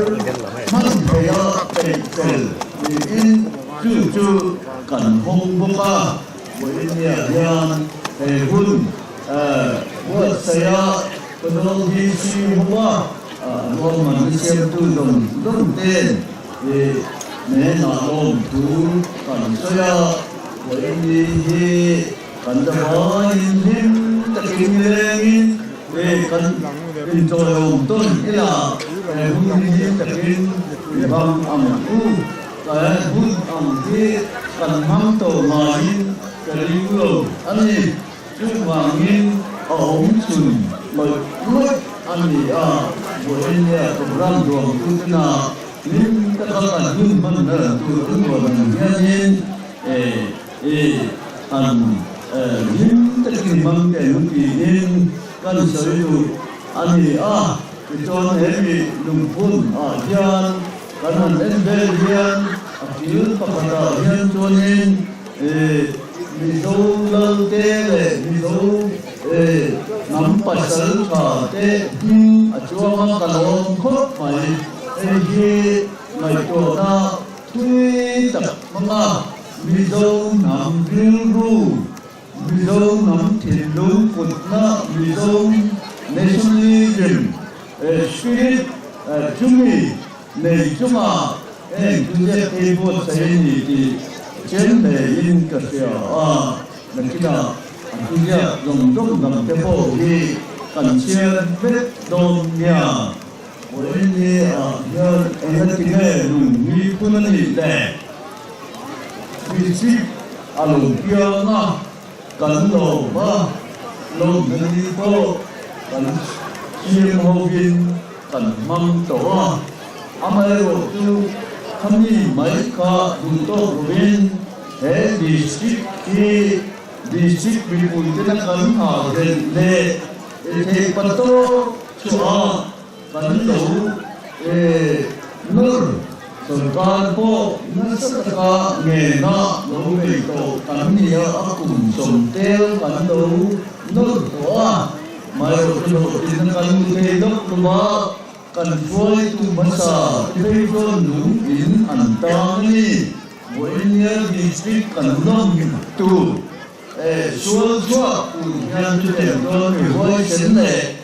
hman thei a peih fel niin chu chu kan hawng bawk a. Vawinia hian he hun buatsaih a Khawzawl DC ho a ruahmanna siamtu zawng zawng ten hnenah lawmthu kan sawi a. Vawiini hi kan zavaiin hlim takin nilengin Kan inchawiawm tawn ila he hun hi takin i hmang ang u. He hun ang hi kan hmang tawh ngaiin ka ring lo a ni. Chuvangin a awm chhun lawih lawih a ni a, Vawinia program duangtutena hlim taka kan hun hman ber tur an rual ang hianin i han hlim. takin hmang teh ang tiin kan sawi duh a ni a. Tichuan he mi lungphun ah hian kan han en vel hian a kil pakhat ah hian chuanin Mizo lal te leh Mizo hnam pasal tha te hming a chuang a ka lawm khawp mai. Hei hi ngaihtuahna thui tak hmanga Mizo hnam rilru Mizo hnam thinlung putna Mizo nationalism spirit chumi nei chunga heng thuziak hi buatsaih a ni tih chen hlein ka hria a, nakinah an thuziak zawng zawng dang te pawh hi kan chhiar vek dawn nia. Vawiin ah hian engatinge lung hi phun a nih le? District a lo piang a, kan lawm a, lawmna ni pawh kan siam hovin kan hmang tawh a. Amaherawhchu khami mai kha duh tawk lovin he district hi district mipuitena kan nghahhlelh leh theih patawk chhuah kan lo nawr sorkar pawh nasa taka ngena lo bei tawh kan ni a, a kum sawmtel kan lo nawr tawh a, amaherawhchu hlawhtlinna kan hmu thei lawk lo va, kan hruaitu hmasa te phei chuan lung in an tang a ni. Vawinia district kan lawm tur sual chhuak tur hian chutiang chuan mi huaisen leh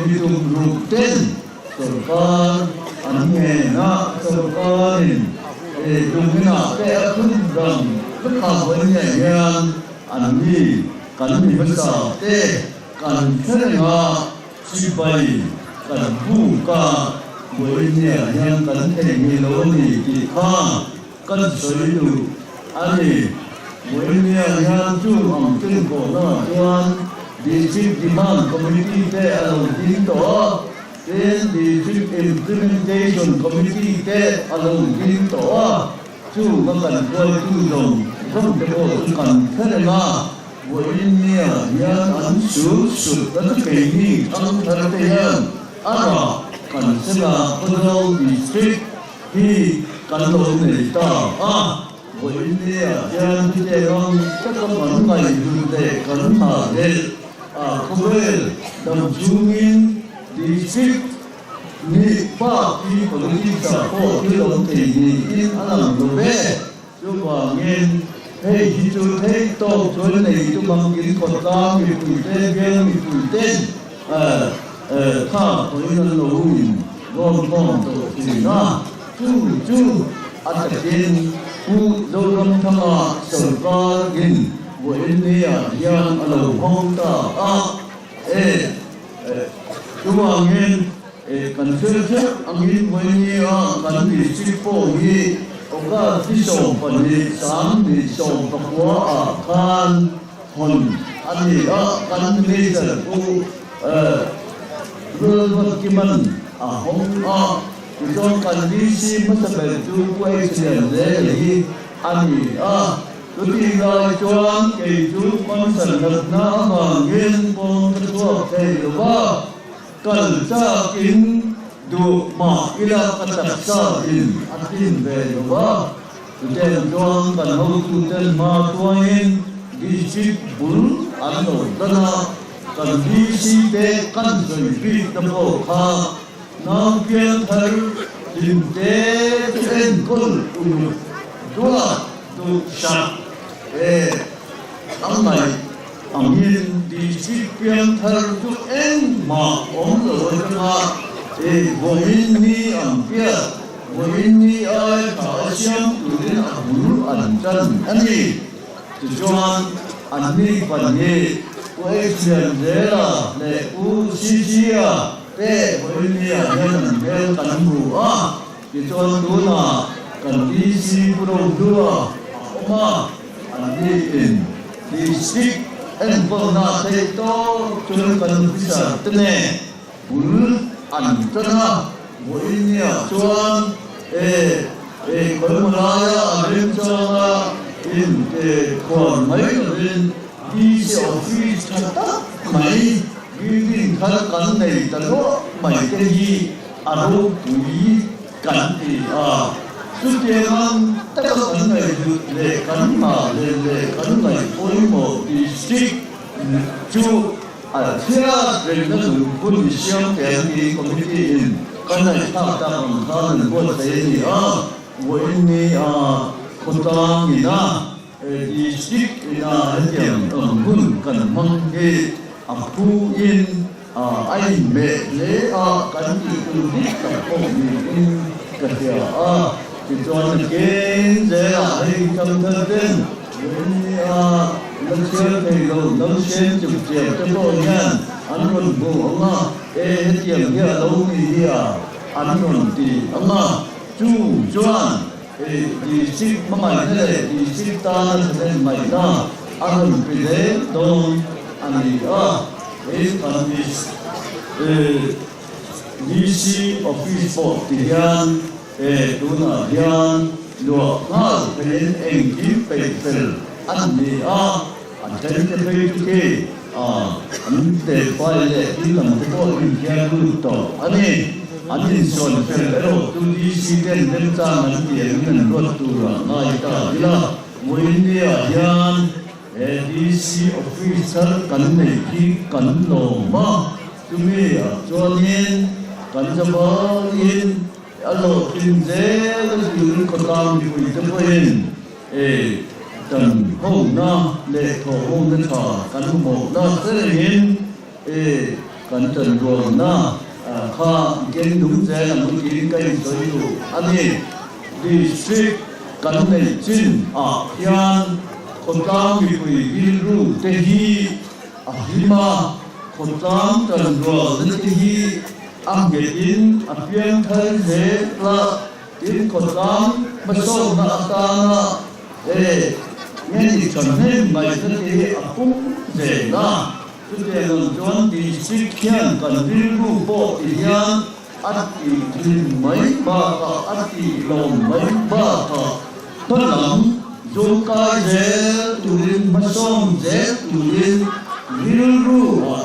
mi tum ruk ten sorkar an ngen a, sorkarin tumina te a thun ram vek a vawinia hian an mi kan mi hmasa te kan hre reng a, chibai kan buk a, vawinia hian kan theihnghilh lo a ni tih kha kan sawi duh a ni. Vawinia hian chung ang tlingkhawhna ah chuan District Demand Committee te a lo ding tawh a, tin District Implementation Committee te a lo ding tawh a, chu ka kan hruaitu zawng zawng te pawh chu kan hre reng a, Vawinia hian an sut sut na chu keini thangthar te hian a rah kan seng a, Khawzawl District hi kan lo nei ta a. Vawinia hian hetiang ang taka kan ngaihhlut leh kan nghahhlelh a khawvel dam chhungin district nih bak hi politics ah pawh thil awm thei niin a lang lo ve. Chuvangin hei hi chu theih tawk chuan nei tum ang in khawtlang mipui te bial mipui ten kha pawhin an lo in rawn khawm tawh thin a. Chu chu a takin Pu Zoramthanga sorkar in vawiinnia hian a lo hawng ta a, e chuvangin kan hriat hreuh angin vawiinnia kan district pawh hi August ni 12 19 ah khan hawn a ni a, kan minister Pu Lalruatkima'n a hawng a. Tichuan kan VC hmasa ber chu Pu Eichlian Zela hi a ni a, chutih lai chuan kei chu concern natna avangin pawn ka chhuak thei lo va, kal chakin duh mah ila ka taksa in a tlin ve lo va, chutiang chuan kan hotuten hma chuangin district bul an lo tan a, kan VC te kan sawi bik na pawh kha Nau piangthar hlimte chu enkawl uluk duat duh sak e a ngaih angin district piangthar chu engmah awm lo atanga e vawiin ni ang piah vawiin ni ai tha a siam turin a bul an tan a ni. Tichuan an ni pan hi Pu Eichlian Zela leh Pu Sisia Te vawinia hian an hmel kan hmu a, tichuan tunah kan DC Pu Rohlua a awm a, an ni in District enkawlna theih tawk chuan kan officer te nen bul an tan a, vawinia chuan e e khawimaw laia a remchanga in khuan mai lovin. DC Office tha tak mai building thar kan nei ta luah mai te hi a ropui kan ti a. Chutiang ang taka kan ngaihhlut leh kan nghah leh leh kan ngaih pawimawh district chu a chhiat rengna lungphun i siam te an ni committee in kan ngaihthlak tak ang khan an buatsaih a ni a. Vawiin ni a khawtlang ina District ina hetiang ang hun kan hmang hi a phu in a inhmeh hle a, kan tih tur dik tak pawh niin ka hria a. Tichuan nakin zelah hei thangthar ten vawiin ni a la chhiar thei lo nausen chupchiar te pawh hian an rawn hmu ang a, e hetiang hi a lo ni hi a an rawn ti ang a, chu chuan District hmangaihna leh District tana thahnem ngaihna a rawn pe zel dawn a ni a. Hei kan DC Office pawh ti hian tunah hian luah nghal theiin engkim peih fel a ni a, a then te phei chu khi an telfai leh thil dang te pawh inhian lut tawh a ni. An insawn fel erawh chu DC ten remchang an ti angin an ruat tur ah ngai ta ila. Vawinia hian he DC office thar kan neih khi kan lawm a, chumi ah chuanin kan zavaiin a hlawhtlin zel a turin khawtlang mipui te pawhin kan hona leh thawhhona tha kan hmuhna rengin kan tanrualna kha keng nung zel ang tiin ka insawi duh a ni. District kan neih chin ah hian khawtlang mipui rilru te hi a hlim a, khawtlang tanrualna te hi a nghet in a piangthar hle la. Tin, khawtlang hmasawnna atana e nge ni tha hnem ngaihna te hi a pung zel a, chutiang ang chuan district hian kan rilru pawh ti hian a tih hlim mai bakah a tih lawm mai bakah hmalam zungkai zel turin hmasawn zel turin rilru ah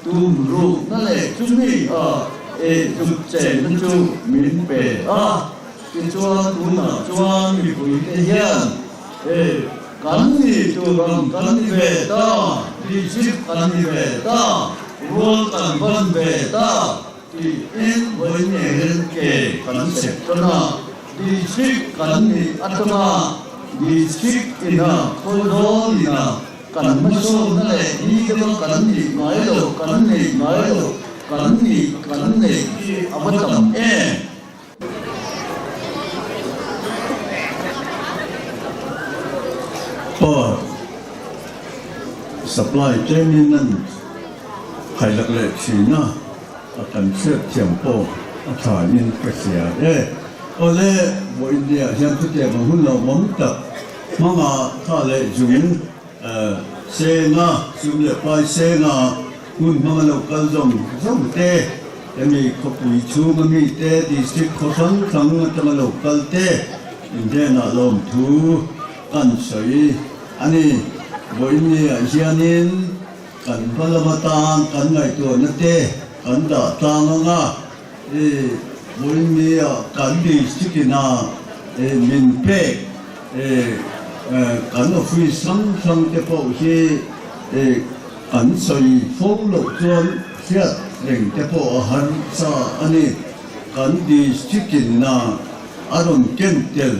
Tum rukna leh chumi a e zuk chenna chu min pe a, tichuan tunah chuan mipuite hian e kan ni tur ang kan ni ve ta, Egypt kan ni ve ta, rual kan ban ve ta tiin vawi ngeiin ke kan sep tan a, Egypt kan nih atanga Egypt ina khawi ina Kan hmasawnna leh ni deuha kan nih ngai lo, kan neih ngai lo, kan nih kan neih hi a va tam em? Power supply tlemin an hailak leh thin a, a kan hriat thiam pawh a thain ka hria e. Awle, vawiin hian chutiang ang hun lo awm tak. Hmanga tha leh zung senga, sum leh pai senga hmun hmanga lo kal zawng zawng te, hemi khawpui chhunga mi te, district khaw hrang hrang atanga lo kal te inhnenah lawmthu kan sawi a ni. Vawiinniah hianin kan hma lam atan kan ngaihtuahna te kan dah tlang ang a. I vawiinnia kan district ina min pek kan office hrang hrang te pawh hi kan sawi fo loh chuan hriat reng te pawh a harsa a ni. Kan district ina a rawn ken tel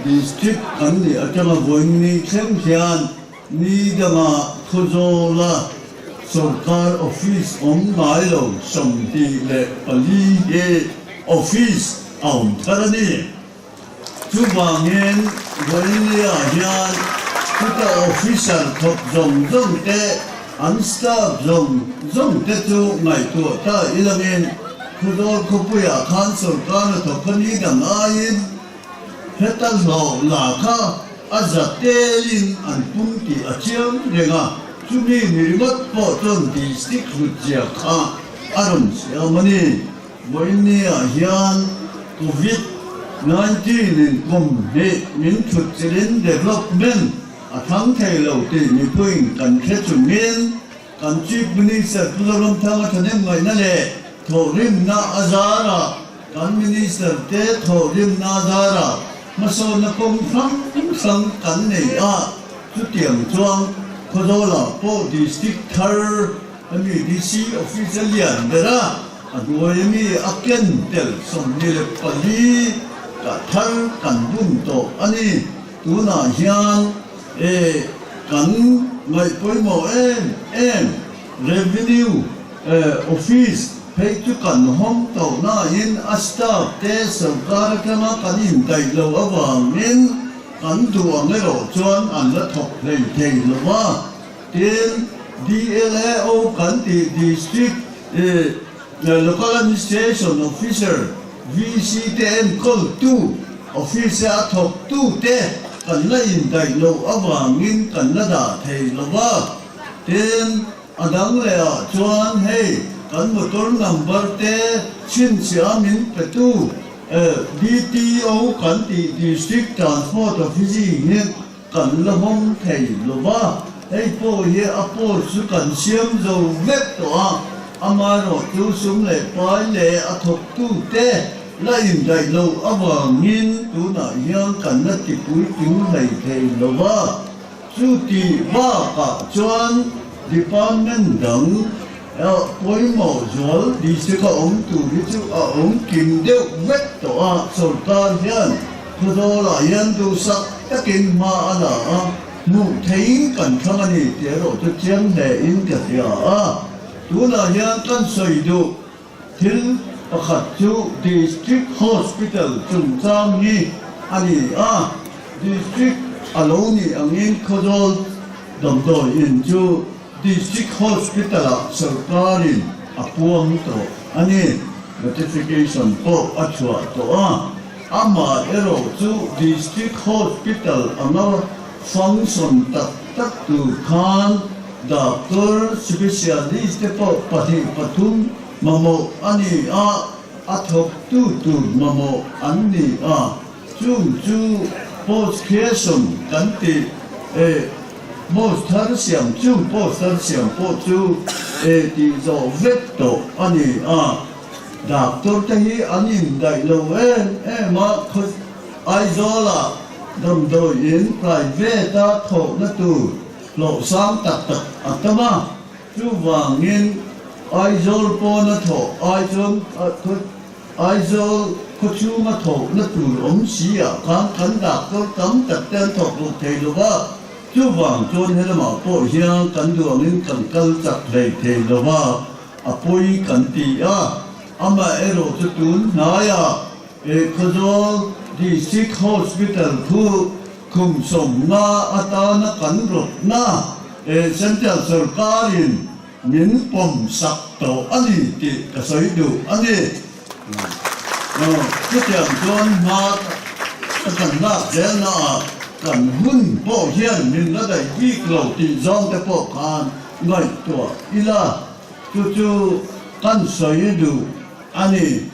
district kan nih atanga vawiinni thleng hian Ni danga Khawzawla sorkar office awm ngai lo 24 hi office a awm thar a ni. Chuvangin Vawinia hian chuta officer thawk zawng zawng te, an staff zawng zawng te chu ngaihtuah ta ilangin Khawzawl khawpuiah khan sorkar a thawk kha ni dang aiin Heta hlawh la kha a za telin an pum tih a chiang reng a, chumi ni ringawt pawh chuan district hlutzia kha a rawn siam a ni. Vawiinniah hian Covid 19 in kum hnih min thut chilhin development. a thlang thei lo tih mipuiin kan hre chungin kan Chief Minister Pu Zoramthanga thahnem ngaihna leh thawhrimna a zarah kan Minister te thawhrimna a zarah hmasawnna kawng hrang hrang kan nei a, chutiang chuan Khawzawlah pawh District thar ami DC Office a lian ber a, a hnuai ami a ken tel 24 kah thar kan bun tawh a ni. Tunah hian e kan ngaih pawimawh em em Revenue Office phei chu kan hawng tawh nain a staff te sorkar atanga kan indaih loh avangin kan duh ang erawh chuan an la thawk hlei thei lo va. Tin, DLAO kan tih District Local Administration Officer, VC te enkawltu, office a thawktu te kan la indaih loh avangin kan la dah thei lo va. Tin, a dang leh ah chuan hei kan motor number te chhinchhiah min petu DTO kan tih District Transport Office hi Kan la hawng thei lo va, hei pawh hi a post chu kan siam zo vek tawh a, amaherawh chu sum leh pai leh a thawktu te la indaih loh avangin tunah hian kan la tipui ting hlei thei lo va, chuti bakah chuan department dang pawimawh zual district a awm tur hi chu a awm kim deuh vek tawh a, sorkar hian Khawzawlah hian duhsak takin hma a la a, hmuh theihin kan thlang a ni tih erawh chu chiang hlein ka hria a. Tunah hian kan sawi duh thil pakhat chu District Hospital chungchang hi a ni a, District a lo nih angin Khawzawl damdawi in chu District Hospital-ah sorkarin a puang tawh a ni. Notification pawh a chhuah tawh a, amah erawh chu District Hospital anga function tak tak tur khan doctor specialist te pawh pahnih pathum mamawh a ni a, a thawktu tur mamawh an ni a, chung chu post creation kan tih eh. Post thar siam chu post thar siam pawh chu e tih zawh vek tawh a ni a, doctor te hi an indaih lo em em a, khaw Aizawlah damdawi in private a thawhna tur hlawh sang tak tak a tam a, chuvangin Aizawl pawna thawh ai chuan Aizawl khawchhunga thawhna tur awm si ah khan kan doctor tam tak te an thawk luh thei lo va, chuvang chuan helamah pawh hian kan duh angin kan kal chak hlei thei lo va, a pawi kan ti a. Amaherawh chu tun hnaiah he Khawzawl District Hospital khu khum 50 atana kan rawtna Central sorkarin Min pawm sak tawh a ni tih ka sawi duh a ni. Chutiang chuan hma ka kan lak zelnaah kan hun pawh hian min la daih bik lo tih zawng te pawh khan ngaihtuah ila, chu chu kan sawi duh a ni.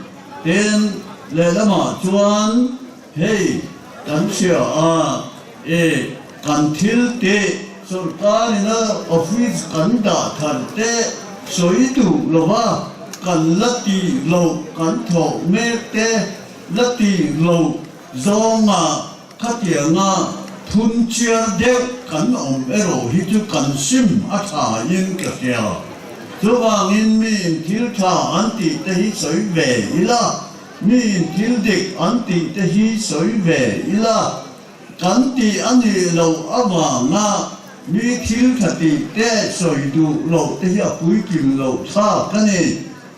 Tin, lehlamah chuan Hei kan hria a, e kan thil teh sorkar ina office kan dah thar te sawi duh lova kan la tih loh kan thawh mek te la tih loh zawnga khatianga thun chiar deuh kan awm erawh hi chu kan sim a tha in ka hria. Chuvangin miin thil tha an tih te hi sawi ve ila. Mi thil dik an tih te hi sawi ve ila, kan tih a nih loh avanga mi thil tha tih te sawi duh loh te hi a puitling loh thlak a ni.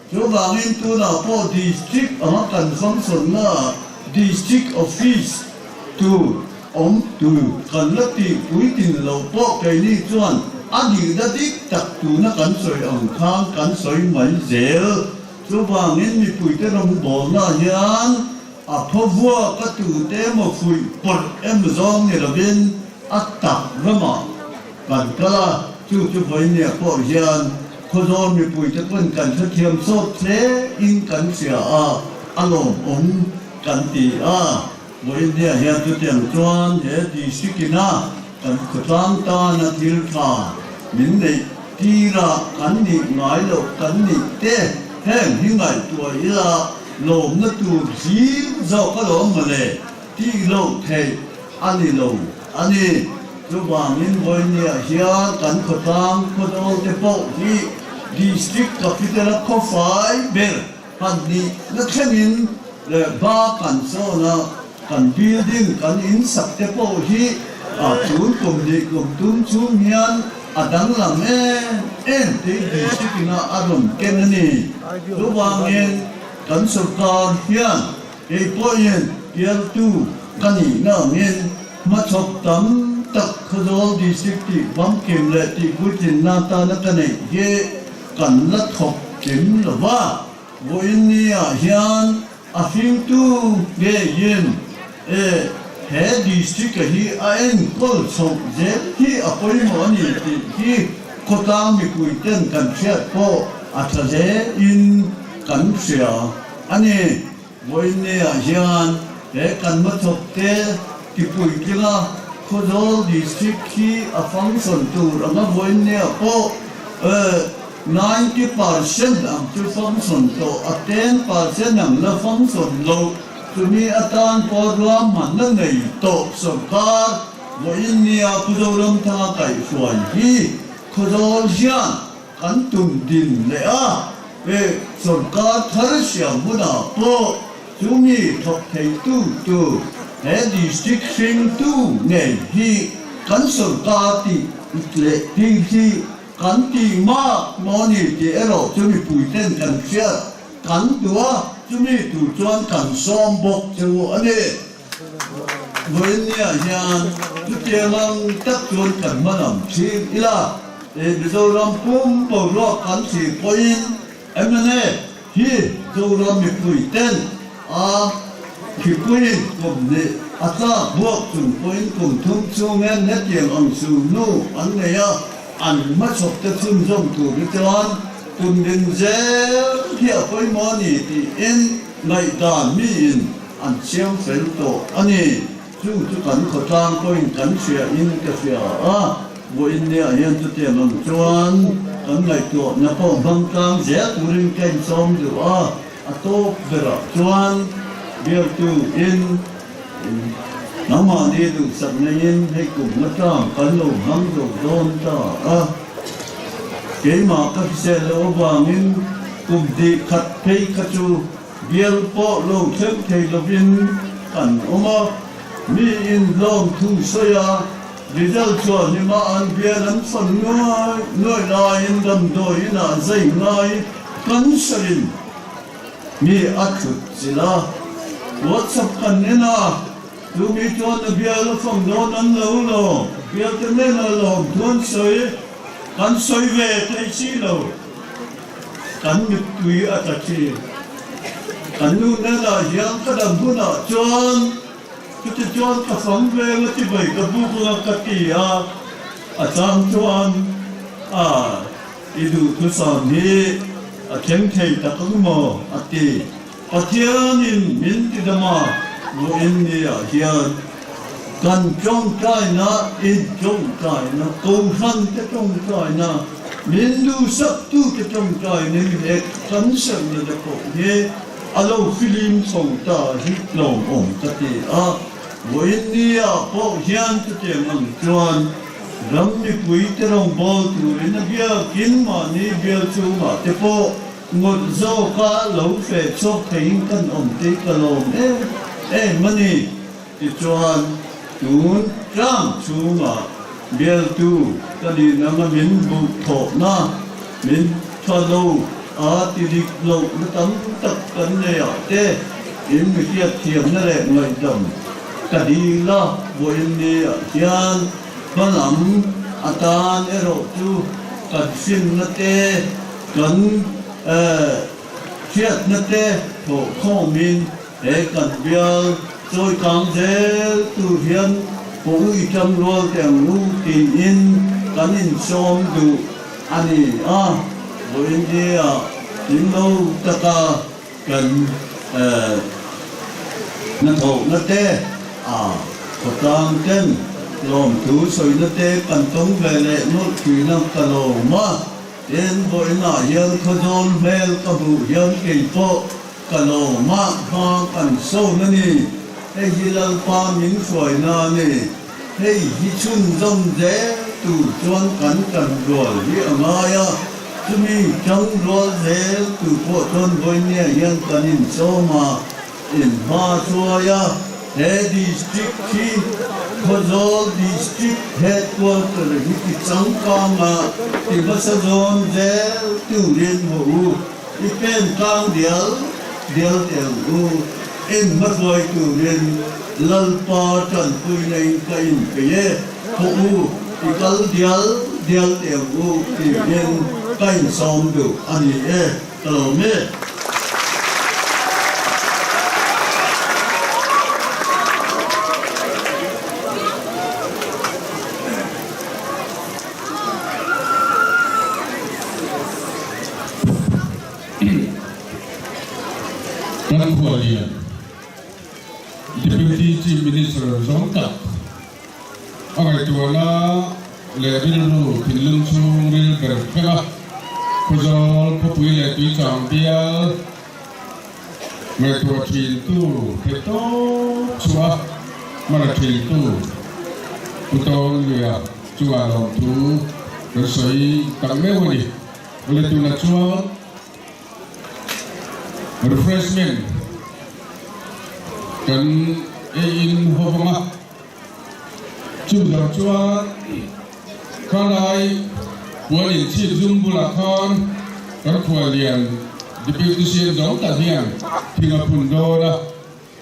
Chuvangin tunah pawh District anga kan function-na ah District Office tur awm tur kan la tih puitlin loh pawh keini chuan a nihna dik tak tuna kan sawi ang khan kan sawi mai zel. Chuvangin mipuite rawngbawlna hian a phawvuak a tute emaw fuih pawrh emaw zawng ni lovin a tak ramah kan kal a, chu chu vawinia pawh hian Khawzawl mipuite pawn kan hrethiam sawt hle in kan hria a, a lawmawm kan ti a. Vawinia hian chutiang chuan he district ina. kan khawtlang tana thil tha min neih tirah kan nih ngai loh kan nih te heng hi ngaihtuah ila lawmna tur hlir zawk alawm mawle tih loh theih a ni lo a ni. Chuvangin vawinia hian kan khawtlang khawdawl te pawh hi District Capital a khawfai ber han nih na thlengin leh ba kan sawn a, kan building kan in sak te pawh hi a tun kum leh kum tum chhung hian a danglam em em tih District ina a rawn ken a ni. Chuvangin kan sorkar hian kei pawhin bialtu ka nihna angin hmachhawp tam tak Khawzawl District tih famkim leh tih puitlinna atana ka neih hi kan la thawk kim lo va. Vawiin niah hian a hringtu ngeiin e he district-a hi a enkawl chhoh zel hi a pawimawh a ni tih hi khawtlang mipuiten kan hriat pawh a tha hlein kan hria a ni. Vawiin niah hian he kan hmachhawpte tipuitlinga Khawzawl District hi a function tur anga vawiin niah pawh e 90% ang chu function tawh a 10% ang la function loh chumi atan pawh ruahmanna nei tawh sorkar vawiin nia Pu Zoramthanga kaihhruai hi Khawzawl hian Kan tum din leh a, he sorkar thar siam hunah pawh chumi thawk theitu tur he district hringtu ngei hi kan sorkar tih leh tih hi kan tih mak maw ni tih erawh chu mipuiten kan hriat kan duh a, chumi tur chuan kan sawm bawk chu a ni. Vawiinniah hian chutiang ang tak chuan kan hman ang thin ila, he Mizoram pum boruak kan thlir pawhin mna hi Zoram mipui ten a khipuiin kum hnih a tlak buak chung pawhin kum thum chungin hetiang ang sunu an nei a, an hmachhawp te chhunzawm tur hi chuan tum din zel hi a pawimawh a ni tiin ngaihdan miin An chiang fel tawh a ni. Chu chu kan khawtlang pawhin kan hria in ka hria a, vawiin niah hian chutiang ang chuan kan ngaihtuahna pawh hmang tlang zel turin ka insawm duh a, a tawp berah chuan bialtu in nangmahni duhsak neiin hei kum nga tlang kan lo hmang zo dawn ta a, keimah ka hrisel loh avangin kum hnih khat phei kha chu Bial pawh lo thleng thei lovin kan awm a, mi in hlawm thu sawi a, result chuan hima an bial an fan nuai nuai laiin damdawi inah zai ngai kan sarin mi a thut chilh a, WhatsApp kan en a, chu mi chuan a bial a fang dawn an lo lo, bial te hnenah lawm thu an sawi, kan sawi ve thei si lo. Kan mittui a tla thin. Kan nu hnenah hian ka dam hunah chuan chuti chuan ka fang veng a chibai ka buk anga ka ti a, a chang chuan a i duhthusam hi a thleng thei tak ang maw a ti. Pathianin min ti dam a, vawiin niah hian kan tawngtaina, in tawngtaina, Kohhrante tawngtaina, min duhsaktute tawngtainin he kan serna te pawh hi a lo filim chho ta hi tlawmawm ka ti a. Vawiin niah pawh hian chutiang ang chuan ram mipuite rawngbâwl turin a biakin mahni bial chhungah te pawh Ngawt zawka lo feh chhuak theiin kan awm tih ka lawm em em a ni. Tichuan, tun tlang chhungah bialtu ka nih nanga min buh thawhna, min tha lo a ti dik lohna tam tak kan nei ah te in mi hriatthiamna leh ngaihdam ka dil a, vawiin ni ah hian hmalam atan erawh chu kan hrinna te, Kan hriatna te thawh khawmin he kan bial chawi kang zel tur hian pawh i tang rual teh ang u tiin kan insawm duh a ni a. Vawiin nia hlim lo taka kan hnathawhna te a khawtlang ten. Lawmthu sawina te kan tawng ve leh nawlh thin a, ka lawm a. Tin, vawiinah hian Khawzawl hmel ka hmuh hian kei pawh ka lawm a, hma kan sawn a ni. Hei hi Lalpa min hruaina a ni. Hei hi chhunzawm zel tur chuan kan tan rual hi a ngai a, chumi tang rual zel tur pawh chuan vawinia hian kan insawm a, inhma hruai a, he district hi Khawzawl District Headquarter hi ti changkanga ti hmasa zawn zel turin hawh u, i pen tlang dial dial teh ang u, inhma hruai turin Lalpa tanpuina in ka inpeih e, hawh u, i kal dial dial teh ang u tiin ka insawm duh a ni e. Ka lo me. Kan khualian Deputy Chief Minister zawng tak a ngaihtuahna leh rilru thinlung chhungril ber thleng a, Khawzawl khawpui leh Tuichang bial ngaihtuah thintu theih tawp chhuah a hmala thintu Pu Tawnluia chungah lawmthu kan sawi tak meuh a ni. Awle tunah chuan refreshment kan ei in ho vang a. Chuvang chuan khalai puan inchhip zum bulah khan kan khuallian Deputy CM zawng tak hian thing a phun dawn a,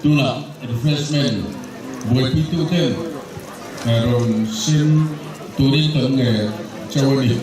tunah refreshment buaipuitu ten rawn sem turin kan nge chauh a ni.